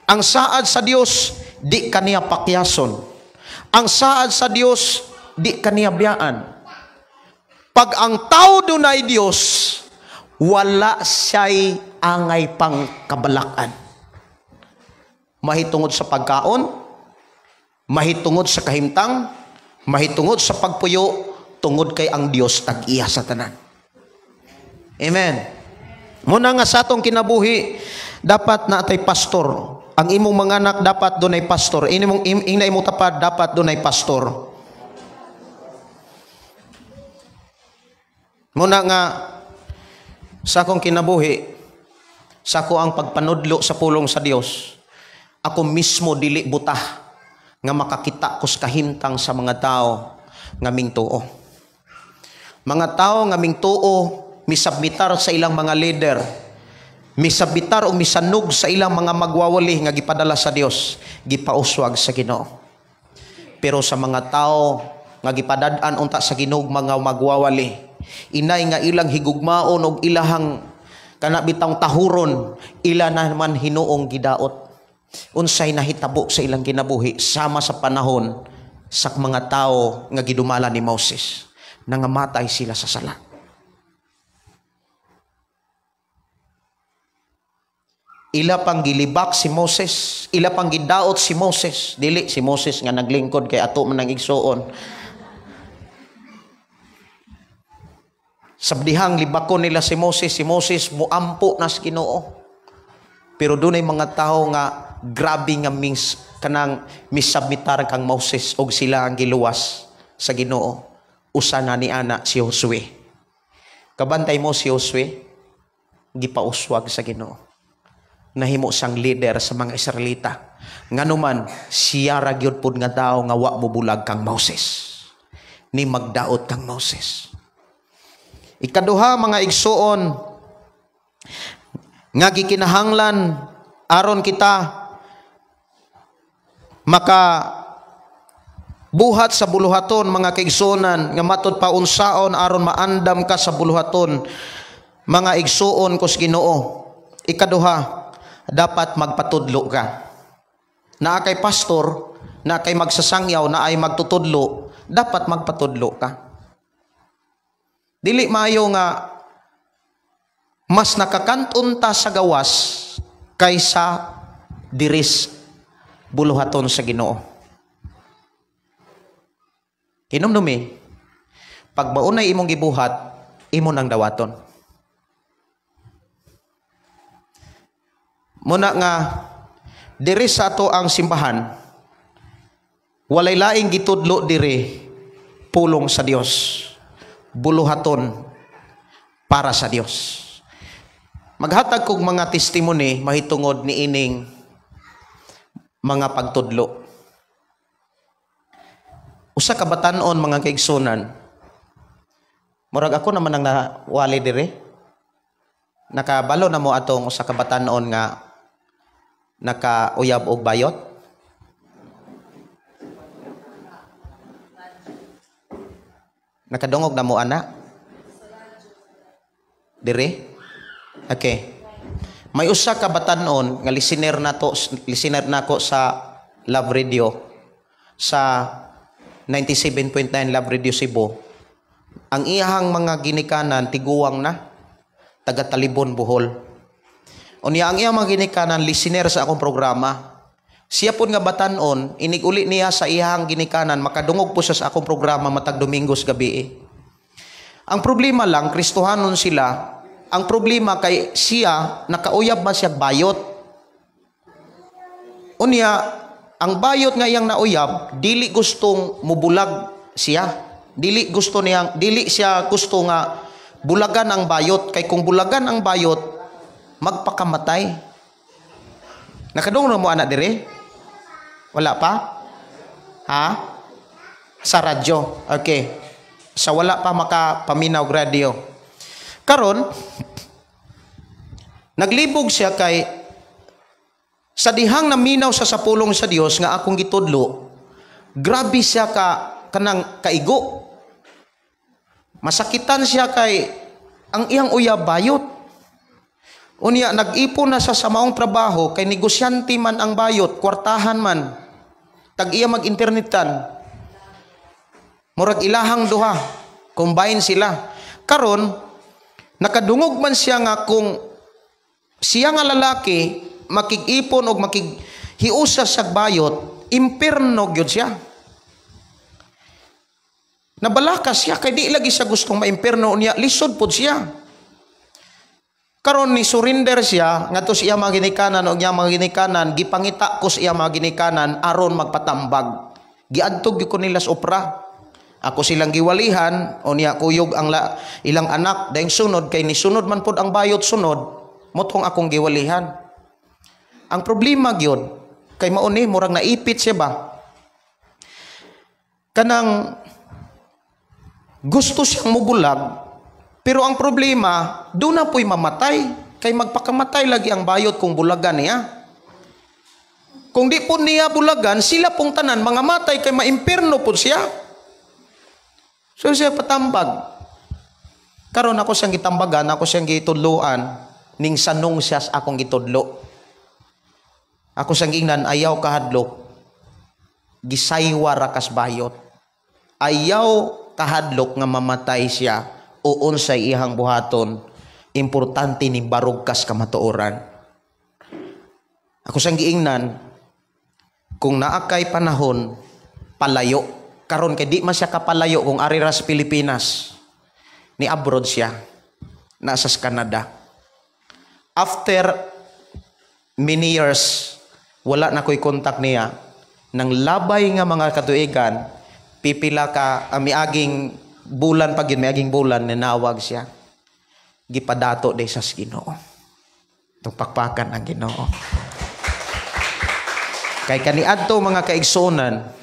Ang saad sa Dios di kaniya pakyason. Ang saad sa Dios di kaniya biyaan. Pag ang tao dunay Dios, wala siya'y angay pang kabalakan. Mahitungod sa pagkaon, mahitungod sa kahimtang, mahitungod sa pagpuyo, tungod kay ang Dios tag-iya sa tanan. Amen. Muna nga sa atong kinabuhi, dapat na atay pastor. Ang imong mga anak dapat dunay pastor. Imong ingna imong tapad dapat dunay pastor. Muna nga sa akong kinabuhi, sa ako ang pagpanudlo sa pulong sa Dios, ako mismo dili butah nga makakita ko sa kahimtang sa mga tao nga mingtuo. Mga tao nga mingtuo misabmitar sa ilang mga leader, misabmitar o misanog sa ilang mga magwawali nga gipadala sa Dios, gipauswag sa Ginoo. Pero sa mga tao nga gipadad-an unta sa Ginoo mga magwawali, inay nga ilang higugmaon og ilahang kana bitang tahuron, ila naman hinuong gidaot. Unsay nahitabo sa ilang kinabuhi sama sa panahon sa mga tao nga gidumala ni Moses, nangamatay sila sa sala. Ila pang gilibak si Moses, ila pang gidaot si Moses. Dili si Moses nga naglingkod kay ato man ang igsuon. Sabdihang libakon nila si Moses, si Moses muampo na sa Ginoo. Pero dunay mga tao nga grabe nga mings kanang misubmitar kang Moses og sila ang giluwas sa Ginoo. Usa na ni ana si Josue. Kabantay mo si Josue, gipauswag sa Ginoo. Nahimo siyang leader sa mga Israelita. Nganuman siya ra gyud pud nga tawo nga wa mobulag kang Moses. Ni magdaot kang Moses. Ikaduha mga igsuon nga gikinahanglan aron kita maka buhat sa buluhaton mga kaigsuonan nga matud pa unsaon aron maandam ka sa buluhaton mga igsuon kus Ginoo. Ikaduha, dapat magpatudlo ka. Naa kay pastor, na kay magsasangyaw, na ay magtutudlo, dapat magpatudlo ka. Dili maayo nga mas nakakanton ta sa gawas kaysa diris buluhaton sa Ginoo. Hinumdumi, pag maunay imong gibuhat, imo nang dawaton. Muna nga diri sa ato ang simbahan, walay laing gitudlo diri, pulong sa Dios, buluhaton para sa Dios. Maghatag kog mga testimony mahitungod niining mga pagtudlo. Usa ka batan-on mga kaigsunan, murag ako naman ang nawali diri. Nakabalo na mo atong usa ka batan-on nga nakauyab og bayot. Nakadungog na mo ana diri. Okay. May usa ka batan-on nga listener nato, listener nako sa Love Radio, sa 97.9 Love Radio Cebu. Ang iyahang mga ginikanan tiguang na, taga Talibon, Bohol. Unya ang iyang mga ginikanan listener sa akong programa. Siya pud nga batan-on, inig-uli niya sa iyahang ginikanan, makadungog po siya sa akong programa matag Domingos gabi. Ang problema lang, Kristohanon sila. Ang problema kay siya, nakauyab man siya bayot. Unya, ang bayot nga iyang nauyab, dili gustong mubulag siya. Dili gusto niyang, dili siya gusto nga bulagan ang bayot. Kay kung bulagan ang bayot, magpakamatay. Nakadungog na mo anak dire? Wala pa? Ha? Sa radyo. Okay. Sa wala pa makapaminaw radyo. Karon, naglibog siya kay sa dihang naminaw sa sapulong sa Dios nga akong gitudlo, grabe siya ka kanang kaigo. Masakitan siya kay ang iyang uyab bayot. Unya nag-ipon na sa maong trabaho kay negosyante man ang bayot, kwartahan man. Tag iya mag-internetan. Murag ilahang duha, combine sila. Karon nakadungog man siya nga kung siya nga lalaki makig-ipon og makighiusa sa bayot, impierno gyud siya. Nabalakas siya kay di lagi siya gustong maimpierno, unya lisod pod siya. Karon ni surrender siya ngadto sa iya mga ginikanan og iya mga ginikanan, gipangita ko sa iya mga ginikanan aron magpatambag. Giadto gyud ko nila sa opera. Ako silang giwalihan, unya kuyog ang ilang anak, dahil sunod kay nisunod man pod ang bayot sunod, motong akong giwalihan. Ang problema gyud kay mauni murag naipit siya ba? Kanang gusto siyang mubulag, pero ang problema, doon na po'y mamatay. Kay magpakamatay lagi ang bayot kung bulagan niya. Kung di po niya bulagan, sila pong tanan mga matay kay maimpirno po siya. So siya patambag. Karon ako siyang gitambagan, ako siyang gitudloan, ning sanong siya sa akong gitudlo. Ako siyang gingnan, ayaw kahadlok, gisaywa ra kas bayot. Ayaw kahadlok nga mamatay siya o unsay ihang buhaton, importante ni barog kas kamatuoran. Ako siyang giingnan, kung naa kay panahon, palayo. Karon kay di man siya kapalayo kung ari ra sa Pilipinas. Ni abroad siya, nasa sa Canada. After many years, wala na ko'y contact niya. Nang labay nga mga katuigan, pipila ka, miaging bulan pag yun, miaging bulan, ninawag siya. Gipadato day sa Ginoo. Tugpakpakan ang Ginoo. Kay kaniadto mga kaigsuonan,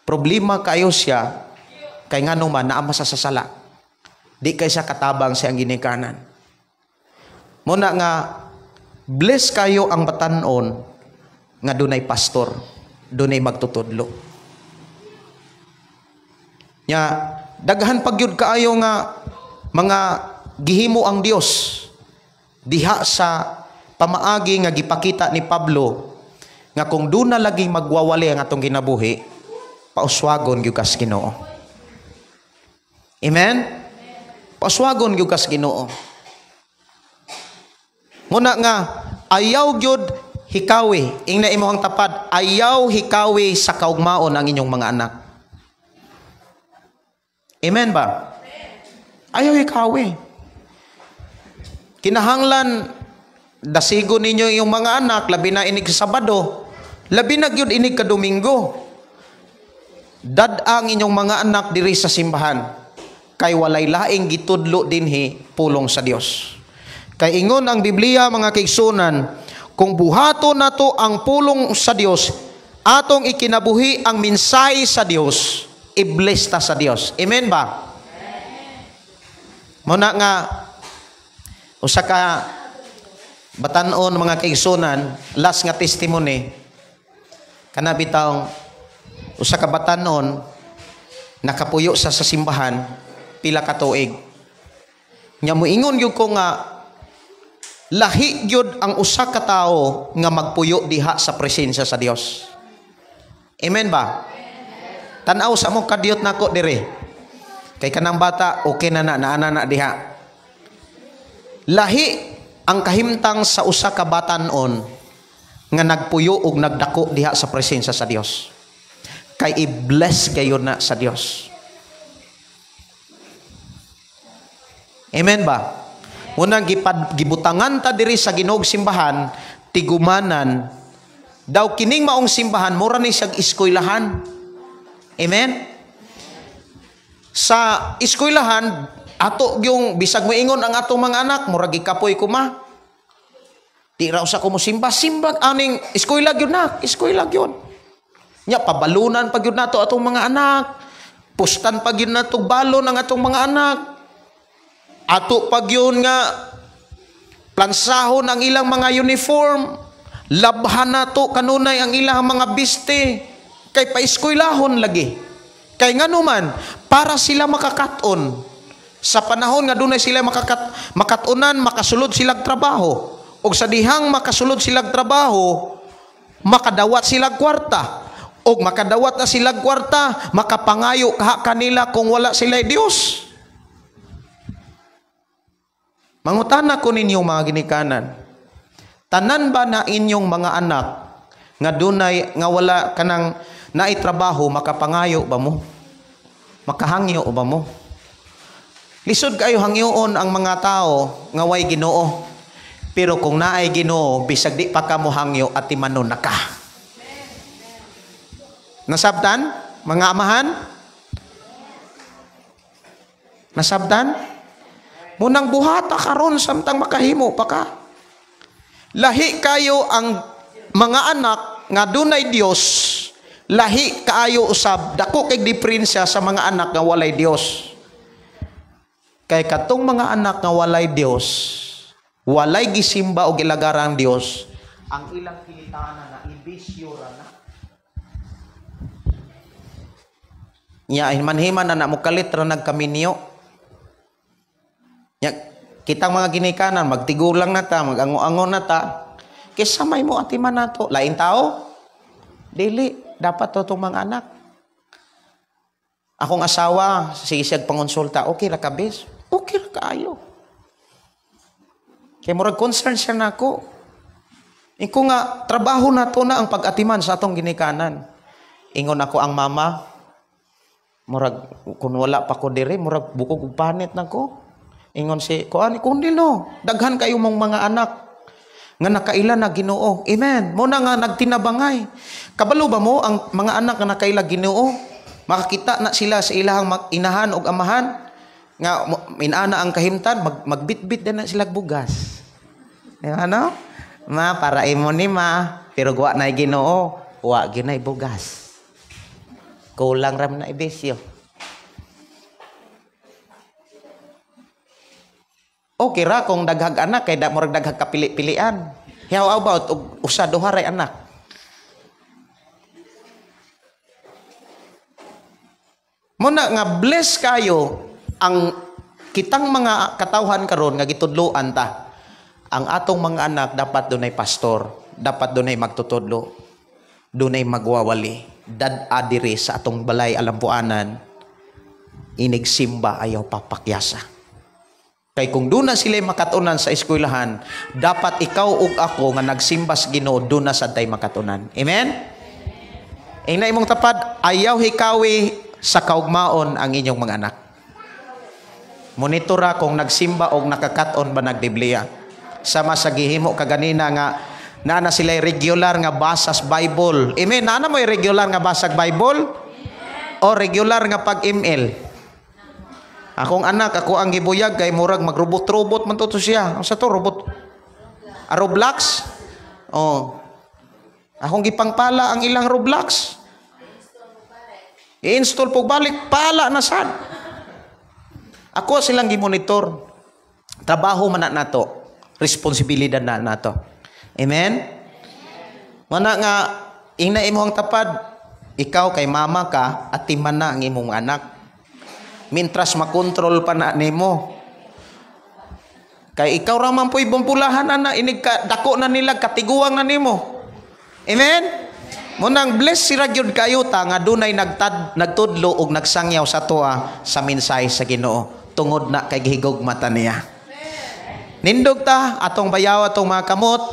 problema kayo siya, kay ngano man naa man sa sala. Di kay siya katabang sa iyang ginikanan. Muna nga bless kayo ang batan-on nga dunay pastor, dunay magtutudlo. Nya daghan pag gyud kaayo nga mga gihimo ang Dios diha sa pamaagi nga gipakita ni Pablo Nga kung doon na lagi magwawali ang atong ginabuhi, pauswagon gyud kas Ginoo. Amen? Pauswagon gyud kas Ginoo. Muna nga ayaw gyud hikawi, ingna imong tapad, ayaw hikawi sa kaugmaon ang inyong mga anak. Amen ba? Ayaw hikawi. Kinahanglan dasigo ninyo yung mga anak, labi na inig sa Sabado, labi na gyud inig ka Domingo. Dad-ang inyong mga anak diri sa simbahan, kay walay laing gitudlo dinhi pulong sa Dios. Kay ingon ang Biblia mga kaigsunan, kung buhaton nato ang pulong sa Dios, atong ikinabuhi ang mensahe sa Dios, i-bless ta sa Dios. Amen ba? Muna nga usa ka batan-on mga kaigsunan, last nga testimony kana bitawng usa ka batan-on nakapuyo sa simbahan pila ka tuig. Nya moingon gyud ko nga lahi gyud ang usa ka tawo nga magpuyo diha sa presensya sa Dios. Amen ba? Tan-aw sa mo kadiyot nako dire. Kay kanang bata okay na na naana na diha. Lahi ang kahimtang sa usa ka batan-on nga nagpuyo og nagdako diha sa presensya sa Dios. Kay i-bless kayo na sa Dios. Amen ba? Unang gibutangan ta diri sa Ginoong simbahan, tigumanan daw kining maong simbahan mura ni siyag eskwelahan. Amen? Sa eskwelahan ato yung bisag moingon ang atong mga anak, murag gikapoy ko ma. Di raw sa ko mo simba, simba aning eskwela gyud na, eskwela gyud. Nya pabalunan pa gyud nato atong mga anak. Pustan pa gyud nato balon ang atong mga anak. Ato pa gyud nga plansahon ang ilang mga uniform. Labhan nato kanunay ang ilang mga biste. Kay paeskwelahon lagi. Kay nganuman para sila makakat-on. Sa panahon nga dunay sila makatunan, makasulod silag trabaho. Og sa dihang makasulod silag trabaho, makadawat silag kwarta. Og makadawat na silag kwarta, makapangayo ka kanila kung wala sila Dios. Mangutana ko ninyo mga ginikanan. Tanan ba na inyong mga anak nga dunay nga wala kanang naitrabaho, makapangayo ba mo? Makahangyo ba mo? Lisod kayo hangyoon ang mga tao nga way Ginoo. Pero kung naay Ginoo, bisag di pa ka mo hangyo at timanon na ka. Nasabtan, mga amahan? Nasabtan? Munang buhata karon samtang makahimo pa ka. Lahi kayo ang mga anak nga dunay Dios, lahi kaayo usab, dako kay diferensya sa mga anak nga walay Dios. Kay katong mga anak nga walay Dios, walay gisimba og ilagaran Dios, ang ilang kilitanan na ibisyo ra na. Nya manhiman na na mokalit ra nagkaminyo. Nya kitang mga ginikanan magtigulang na ta, magango-ango na ta. Kaysa may mo atiman nato, lain tao? Dili, dapat to tong mga anak. Akong asawa, sige siyag pangonsulta, okay ra ka bes? Okay ra kaayo. Kay murag concern siya nako. Iko nga trabaho nato na ang pag-atiman sa atong ginikanan. Ingon ako ang mama, murag kun wala pa ko diri, murag bukog og panit nako. Ingon si kuan, kundi no, daghan kayo mong mga anak nga nakaila na Ginoo. Amen. Mo na nga nagtinabangay. Kabalo ba mo ang mga anak nga nakaila Ginoo? Makakita na sila sa ilahang inahan og amahan nga inana ang kahimtan, magbitbit din na sila bugas. Ano? Ma, para imo ni ma, pero guwa na Ginoo, wa ginay bugas. Kulang ram na ibisyo. Okay ra kung daghag anak kay da murag daghag kapili-pilian. How about og usa duha ray anak? Muna nga bless kayo ang kitang mga katawhan karon nga gitudloan ta. Ang atong mga anak dapat dunay pastor, dapat dunay magtutudlo. Dunay magwawali. Dad-a diri sa atong balay alampuanan, inig simba ayaw papakyasa. Kay kung doon na sila makatunan sa eskwelahan, dapat ikaw ug ako nga nagsimba sa Ginoo doon na sad tay makatunan. Amen? Ingna imong tapad, ayaw hikawi sa kaugmaon ang inyong mga anak. Monitora kung nagsimba og nakakaton ba nagbibliya. Sama sa gihimo kaganina nga naa na sila regular nga basas Bible. Amen? Naa na mo'y regular nga basag Bible? O regular nga pag-ML? Akong anak, ako ang gibuyag kay murag magrobot-robot man to siya. Ang sa to robot? A Roblox? Oh. Akong gipangpala ang ilang Roblox. I-install po balik, pala na sad. Ako silang gimonitor. Trabaho man na nato. Responsibilidad na nato. Amen? Mana nga ingna imong tapad, ikaw kay mama ka at timan na ang imong anak. Mintras makontrol pa na nimo. Kay ikaw ra man po'y bumpulahan ana, inig ka, dako na nila, katiguang na nimo. Amen? Munang bless sira gyud kayo ta nga dunay nagtudlo og nagsangyaw sa tuwa sa mensahe sa Ginoo tungod na kay gihigog mata niya. Nindog ta atong bayaw atong mga kamot.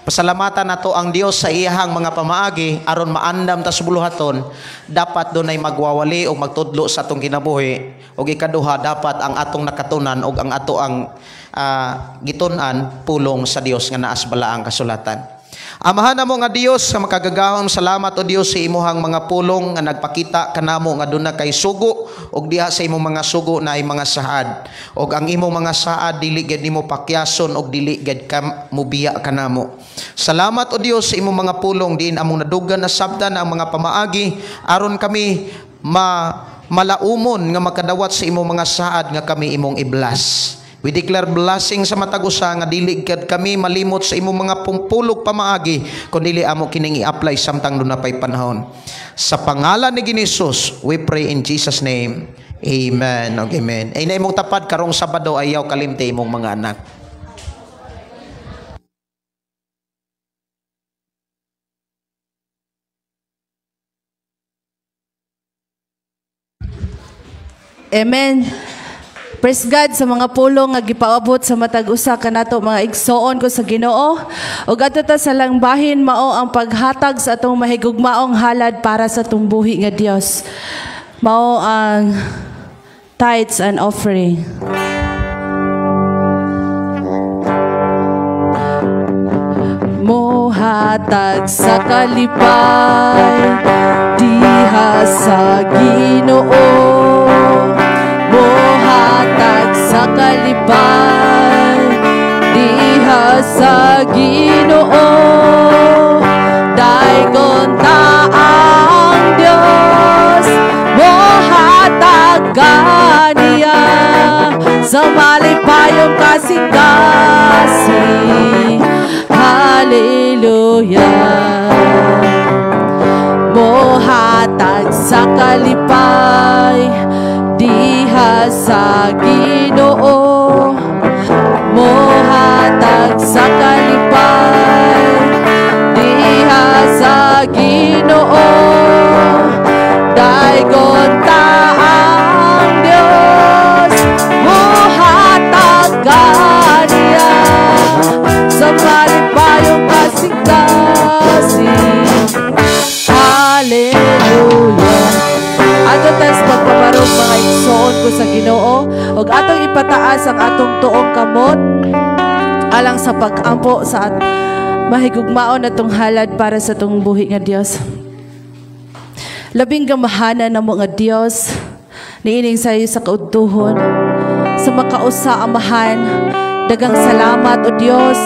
Pasalamatan nato ang Dios sa iyahang mga pamaagi aron maandam ta sa buluhaton. Dapat dunay magwawali og magtudlo sa atong kinabuhi. Og ikaduha, dapat ang atong nakatunan og ang ato ang gitun-an pulong sa Dios nga naas balaang kasulatan. Amahan namo nga Dios sa makagagahom, salamat o Dios sa imuhang mga pulong nga nagpakita kanamo nga duna kay sugo og diha sa imong mga sugo na ay mga saad. Og ang imong mga saad dili gyud nimo pakyason og dili gyud ka mubiya kanamo. Salamat o Dios sa imong mga pulong diin among nadugan na sabdan ang mga pamaagi aron kami malaumon nga makadawat sa imong mga saad nga kami imong i-bless. We declare blessing sa matag usa nga dili gad kami malimot sa imong mga pungpulog pamaagi kundi amo kining i-apply samtang duna pay panahon. Sa pangalan ni Ginisus, we pray in Jesus name. Amen. Og amen. Ay na imong tapad karong Sabado ayaw kalimti imong mga anak. Amen. Praise God sa mga pulong nga gipaabot sa matag usa kanato mga igsoon ko sa Ginoo. Ug adto ta sa langbahin mao ang paghatag sa atong mahigugmaong halad para sa atong buhi nga Dios. Mao ang tithes and offering. Mohatag sa kalipay diha sa Ginoo. Mohatag sa kalipay diha sa Ginoo. Daygon ta ang Dios, mohatag kaniya sa malipayong kasing-kasing. Hallelujah. Mohatag sa kalipay diha sa Ginoo. Mohatag sa kalipay diha sa Ginoo. Daygon ta ang Dios, mohatag kaniya sa malipayong kasing-kasing. Hallelujah. Ato tas pagpabarog mga igsoon ko sa Ginoo ug atong ipataas ang atong tuong kamot alang sa pag-ampo sa mahigugmaon atong halad para sa atong buhi nga Dios. Labing gamhanan namo nga Dios niining sayo sa kaudtuhon sa makausa Amahan. Dagang salamat o Dios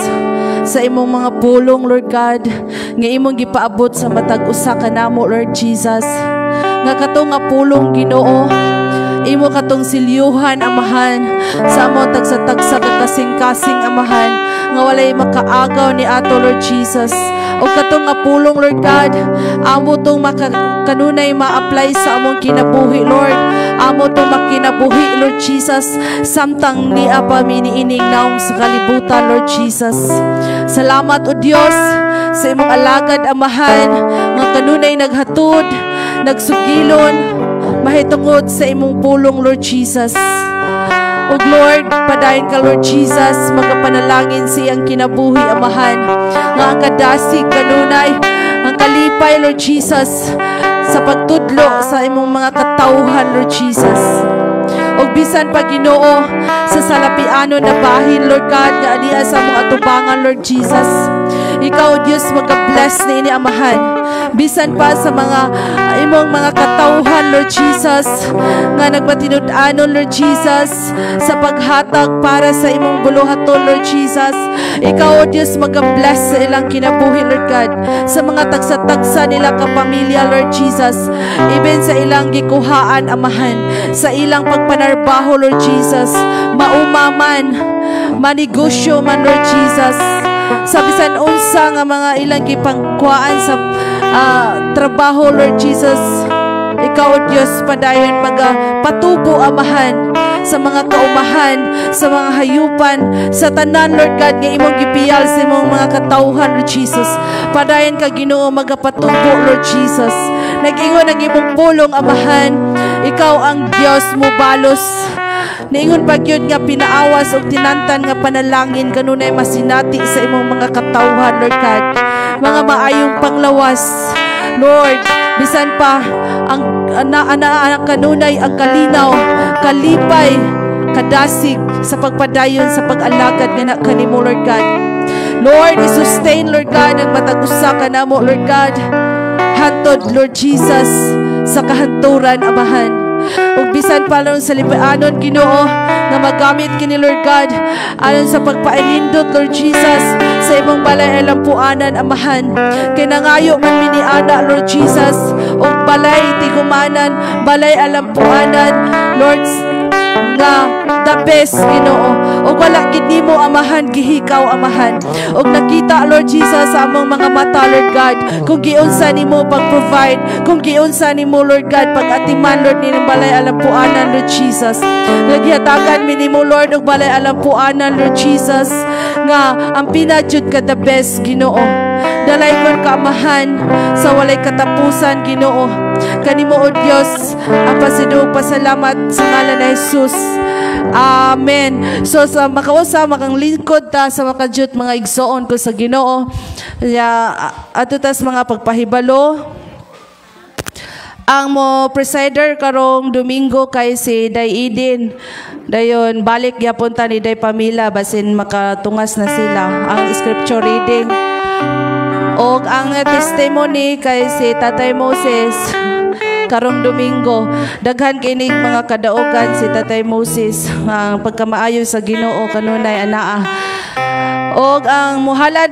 sa imong mga pulong, Lord God, nga imong gipaabot sa matag usa kanamo, Lord Jesus. Nga katong nga pulong Ginoo, imo katong silyuhan Amahan sa among tagsa-tagsa ka kasing-kasing Amahan, nga walay makaagaw ni ato, Lord Jesus. O katong nga pulong, Lord God, amo tong kanunay ma-apply sa among kinabuhi, Lord. Amo tong makinabuhi, Lord Jesus, samtang niya pa miniining naong sa kalibutan, Lord Jesus. Salamat o Dios sa imong alagad Amahan nga kanunay naghatod, nagsugilon mahitungod sa imong pulong, Lord Jesus. Ug Lord, padayon ka, Lord Jesus, magapanalangin sa iyang kinabuhi, Amahan, nga ang kadasig kanunay, ang kalipay, Lord Jesus, sa pagtudlo sa imong mga katawhan, Lord Jesus. Ug bisan pa, Ginoo, sa salapianon na bahin, Lord God, nga ania sa among atubangan, Lord Jesus. Ikaw, Diyos, magabless ni ini, Amahan. Bisan pa sa mga imong mga katawhan, Lord Jesus, nga nagmatinud-anon, Lord Jesus, sa paghatag para sa imong buluhaton, Lord Jesus. Ikaw, O Diyos, magabless sa ilang kinabuhi, Lord God, sa mga tagsa-tagsa nila kapamilya, Lord Jesus, even sa ilang gikuhaan, Amahan, sa ilang pagpanarbaho, Lord Jesus, maumaman, manegosyo man, Lord Jesus, sa bisan unsa nga mga ilang gipangkuhaan sa trabaho, Lord Jesus. Ikaw, O Diyos, padayon magapatubo, Amahan, sa mga kaumahan, sa mga hayupan, sa tanan, Lord God, nga imong gipiyal sa imong mga katawhan, Lord Jesus. Padayon ka, Ginoo, magapatubo, Lord Jesus. Nag-ingon ang imong pulong, Amahan, ikaw ang Dios mo balos. Niingon pag yun nga pinaawas o tinantan nga panalangin kanunay masinati sa imong mga katawhan, Lord God. Mga maayong panglawas, Lord, bisan pa ang ana kanunay ang kalinaw, kalipay, kadasig sa pagpadayon sa pag-alagad nga na kanimo, Lord God. Lord, i-sustain, Lord God, ang matag usa kanamo, Lord God. Hantod, Lord Jesus, sa kahanturan, Amahan. Ug bisan pa lang sa lipanon, Ginoo, nga magamit kini, Lord God, ayon sa pagpainindot, Lord Jesus, sa imong balay alampuanan, Amahan. Kay nangayo man mi niana, Lord Jesus, ug balay tigumanan, balay alampuanan, Lord, nga the best, Ginoo. Ug wala gid nimo, Amahan, gihikaw, Amahan. Ug nakita, Lord Jesus, sa among mga mata, Lord God, kung giunsa nimo pag-provide, kung giunsa nimo, Lord God, pag-atiman, Lord, nining balay alampuanan, Lord Jesus. Naghihatagan mi nimo, Lord, og balay alampuanan, Lord Jesus, nga ang pinajud ka the best, Ginoo. Dalaygon ka, Amahan, sa walay katapusan, Ginoo. Kanimo, O Dios, ang pasidug pasalamat sa ngalan ni Jesus. Amen. So sa makausa makang lingkod ta sa makajut mga igsoon ko sa Ginoo. Ya ato tas mga pagpahibalo. Ang mo presider karong Domingo kay si Day Eden. Dayon balik gyapon ta ni Day Pamila basin makatungas na sila ang scripture reading. Og ang testimony kay si Tatay Moses karong Domingo. Daghan kinig mga kadaogan si Tatay Moses ang pagkamaayo sa Ginoo kanunay anaa. Og ang muhalad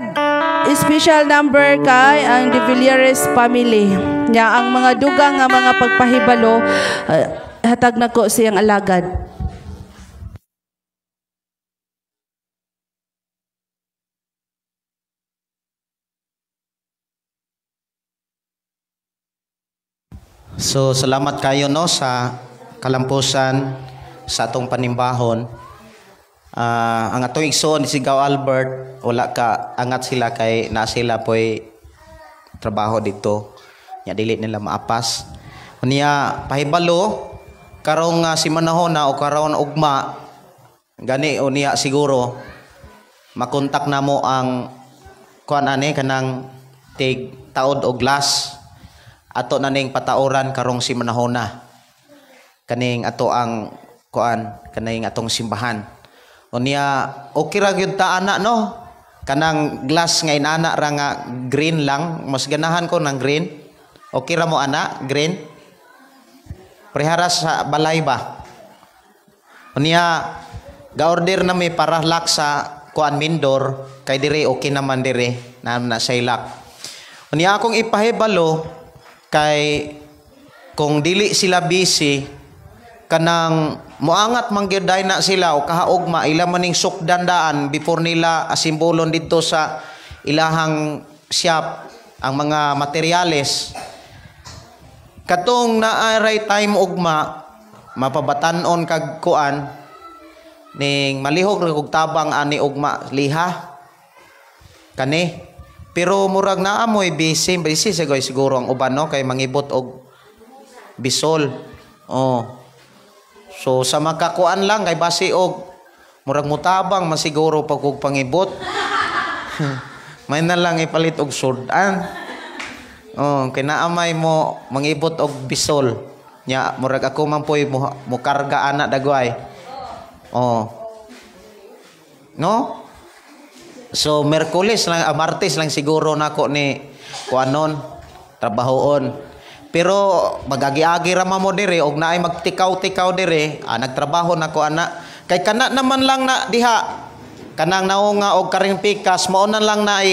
special number kay ang De Villares family. Nya ang mga dugang nga mga pagpahibalo hatag nako siyang alagad. So salamat kayo no sa kalampusan sa atong panimbahon. Ang atong igsoon si Gaw Albert, wala ka angat sila kay na sila poy trabaho dito. Nya dili nila maapas. Unya pahibalo karong si manahona o karon ugma gani unya siguro makontak namo ang kuan ani kanang tig taod og glass. Ato na ning patauran karong si manahona. Kaning ato ang kuan, kaning atong simbahan. Unya okay ra gyud ta ana no. Kanang glass nga inana ra nga green lang, mas ganahan ko ng green. Okay ra mo ana, green. Prehara sa balay ba. Unya ga-order na mi para lock sa kuan Mindor kay dire okay naman dire na na say lock. Unya akong ipahibalo kay kung dili sila busy kanang moangat man gyud na sila o kahaugma ila maning sukdandaan before nila asimbolon didto sa ilahang shop ang mga materyales. Katong naaray time ugma mapabatan-on kag kuan ning malihog ra kog tabang ani ugma liha kani Pero murag naamoy busy, busy siguro siguro ang uban, no, kay mangibot og bisol. Oh. So sa makakuan lang kay basi og murag mutabang man siguro pag og pangibot. May na lang ipalit og sudan. Oh, kay naamay mo mangibot og bisol. Nya murag ako man poy mo, mo karga ana dagway. Oh. No? So Merkules lang, Martes lang siguro nako ni kuanon, trabahoon. Pero magagi-agi ra man mo dire og naay magtikaw-tikaw dire, nagtrabaho nako ana. Kay kana naman lang na diha kanang naunga og karing pikas mao na lang na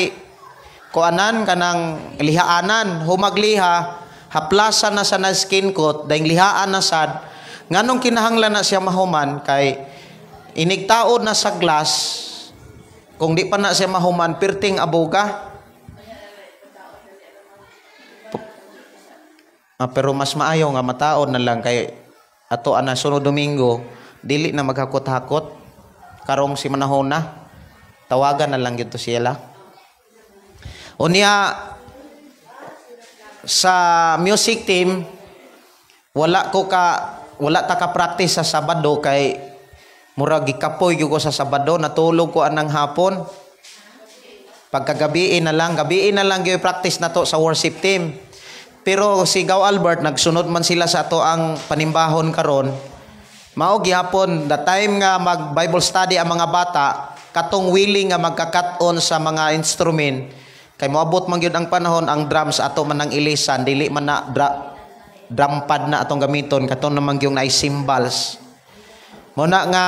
kuanan kanang lihaanan, humagliha haplasan na sa na skin coat dahil lihaan na sad nganong kinahanglan na siya mahuman kay inigtaod na sa glass. Kung di pa na siya mahuman, pirting aboga. Pero mas maayo nga mataod na lang kay ato ana sunod Domingo dili na maghakot-hakot karong si manahona, tawagan na lang gyud to sila. Unya sa music team, wala ta ka practice sa Sabado kay murag gikapoy gyud ko sa Sabado, natulog ko anang hapon. Pagkagabiin na lang, gabiin na lang gyud practice nato sa worship team. Pero si Gaw Albert nagsunod man sila sa ato ang panimbahon karon. Mao gihapon the time nga mag Bible study ang mga bata, katong willing nga magkakat-on sa mga instrument kay moabot man gyud ang panahon ang drums ato man ang ilisan, dili man na drum pad na atong gamiton, katong naman gyud naay cymbals. Mo na nga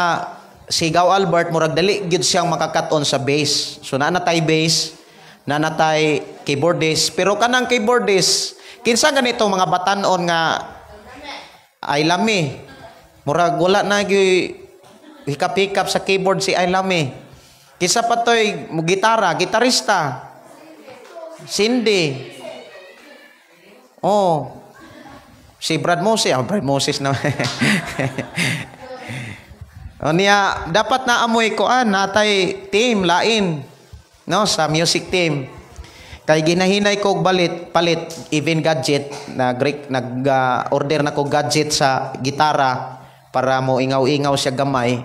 si Gaw Albert murag dali gyud siyang makakat-on sa bass. So naa na tay bass, naa na tay keyboardist, pero kanang keyboardist kinsa ganito mga batan-on nga ay lami. Murag wala na gyud hikap-hikap sa keyboard si ay lami. Kinsa pa toy gitara, gitarista. Cindy. Oh. Si Brad Moses, Brad Moses na. O niya, dapat na amoy koan natay team lain, no, sa music team. Kay ginahinay ko og balit palit even gadget na Greek, nag order na ko gadget sa gitara para mo ingaw-ingaw siya gamay.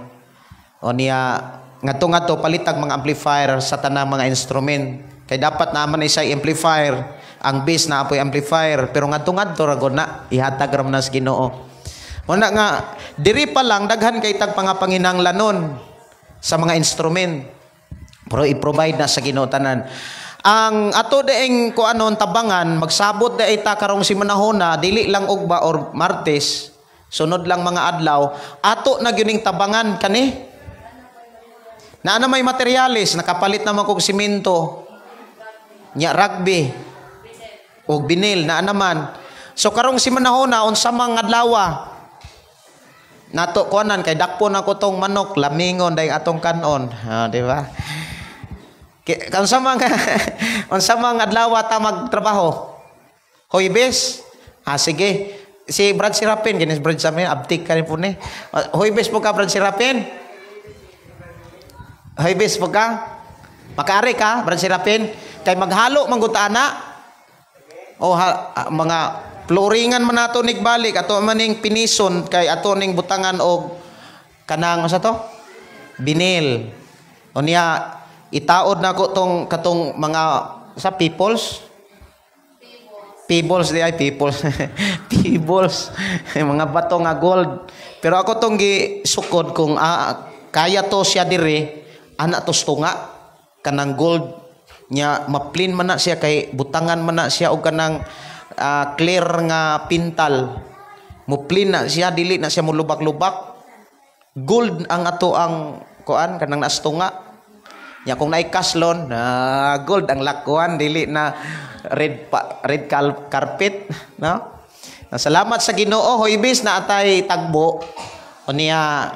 O niya ngadto-ngadto palitag mga amplifier sa tanang mga instrument. Kay dapat naman isa amplifier, ang bass na apoy amplifier, pero ngadto-ngadto ra gud na ihatag ra man na sa Ginoo. Muna nga diri pa lang daghan kay tag pangapanginahanglanon sa mga instrument. Pero i-provide na sa Ginoo tanan. Ang ato daing kuanon tabangan magsabot daay ta karong si manahona, dili lang ugba or Martes, sunod lang mga adlaw, ato na gyud ning tabangan kani. Naa na may materyales, nakapalit naman kog simento. Nya rugby og binil naa naman. So karong si manahona unsa mang adlaw nato kuanan kay dakpon ako tong manok lamingon dayong atong kanon. Ha, di ba? Unsa mang unsa mang adlaw ta magtrabaho? Huwebes? Ah, sige. Si Brad Sirapin, kinis Brad sa amin, abtik ka rin po ni. Huwebes po ka, Brad Sirapin? Huwebes po ka? Makaari ka, Brad Sirapin? Kay maghalo man gud ta ana. O mga flooringan man nato nigbalik ato man ning pinison kay ato ning butangan og kanang unsa to? Binil. O niya itaod nako tong katong mga sa peoples. Peoples di ay peoples. Peoples mga bato nga gold. Pero ako tong gisukod kung kaya to siya dire ana to tunga kanang gold nya maplin man na siya kay butangan man na siya og kanang clear nga pintal. Muplin na siya, dili na siya mulubak-lubak. Gold ang ato ang kuan kanang nastunga. Nya kung naay kaslon, gold ang lakuan, dili na red pa, red carpet, no? Salamat sa Ginoo, Huwebes na atay tagbo. Unya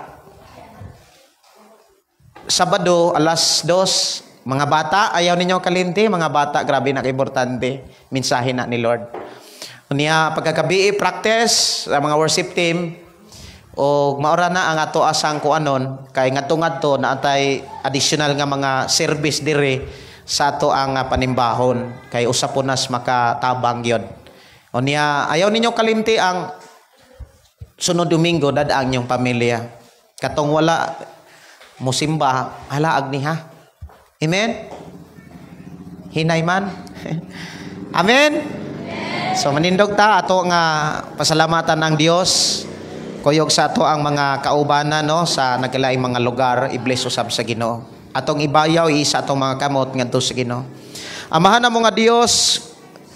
Sabado alas 2, mga bata, ayaw ninyo kalinti, mga bata, grabe na importante mensahe na ni Lord. Unya pagkagabi practice sa mga worship team og maora na ang ato asang kuanon kay ngadto-ngadto na atay additional nga mga service dire. sa ato ang panimbahon kay usa po nas makatabang gyud. Unya ayaw ninyo kalimti ang sunod Domingo dad-ang inyong pamilya. Katong wala musimba, halaag ni ha. Amen? Hinay man. Amen? So manindog ta ato nga pasalamatan ang Dios. Kuyog sa ato ang mga kaubanan no sa nagkalaing mga lugar, i-bless usab sa Ginoo. Atong ibayaw isa atong mga kamot ngadto sa Ginoo. Amahan namo nga Dios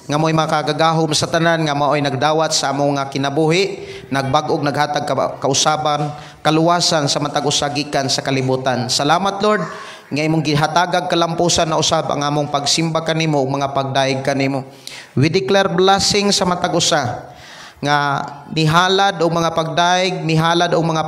nga mo'y makagagahom sa tanan, nga mao'y nagdawat sa among nga kinabuhi, nagbag-og naghatag kausaban, kaluwasan sa matag usa gikan sa kalibutan. Salamat Lord nga imong gihatagag kalampusan na usab ang among pagsimba kanimo ug mga pagdaig kanimo. We declare blessing sa matag usa nga nihalad og mga pagdaig, nihalad og mga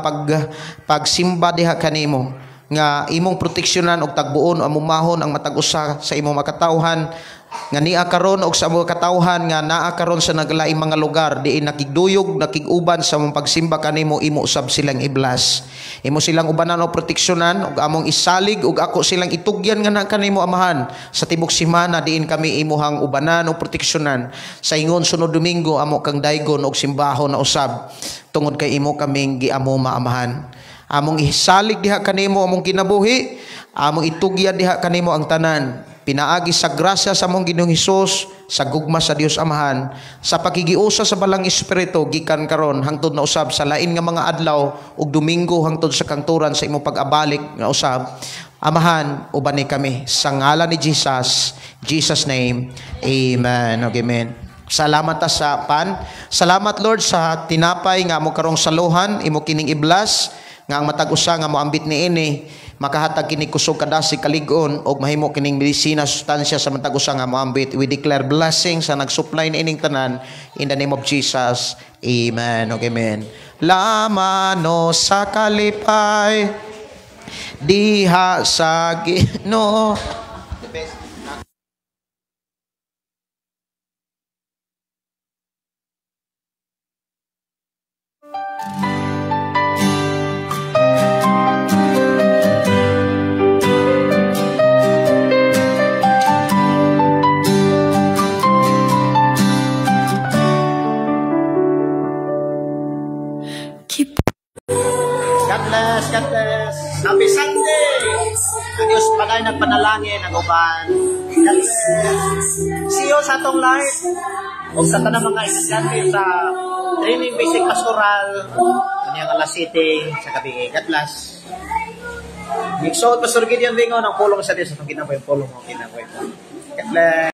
pagsimba diha kanimo, nga imong proteksyonan og tagbuon amumahon ang matag usa sa imong makatawhan nga niya karon og sa mga katawhan nga naa karon sa naglaing mga lugar diin nakigduyog nakig-uban sa among pagsimba kanimo, imo usab silang i-bless, imo silang ubanan o proteksyonan ug among isalig ug ako silang itugyan nga na kanimo Amahan sa tibok semana diin kami imuhang ubanan o proteksyonan sa ingon sunod Domingo amo kang daygon og simbahon na usab tungod kay imo kaming giamo maamahan. Among isalig diha kanimo among kinabuhi, among itugyan diha kanimo ang tanan. Pinaagi sa grasya sa among Ginoong Hesus, sa gugma sa Dios Amahan, sa pakigiusa sa Balang Espiritu gikan karon hangtod na usab sa lain nga mga adlaw ug Domingo hangtod sa kangturan sa imong pag-abalik nga usab. Amahan, ubani kami sa ngalan ni Jesus, Jesus name. Amen. Okay, amen. Salamat ta sa pan. Salamat Lord sa tinapay nga amo karong saluhan, imo kining i-bless nga ang matag usa nga moambit niini makahatag kini kusog kadasi kalig-on og mahimo kining medisina sustansya sa matag usa nga moambit. We declare blessing sa nagsupply niining tanan in the name of Jesus. Amen. Okay, amen. Lamano sa kalipay diha sa Ginoo. God bless, God bless. Happy Sunday! Ang Diyos panay nagpanalangin ang uban. God bless. See you sa atong live. O sa tanang mga estudyante sa training basic pastoral. Kanyang alas 7 sa gabi. God bless. Mixo, Pastor Gideon Ringo ng pulong sa Diyos. Ang ginagawa yung pulong mo. God bless.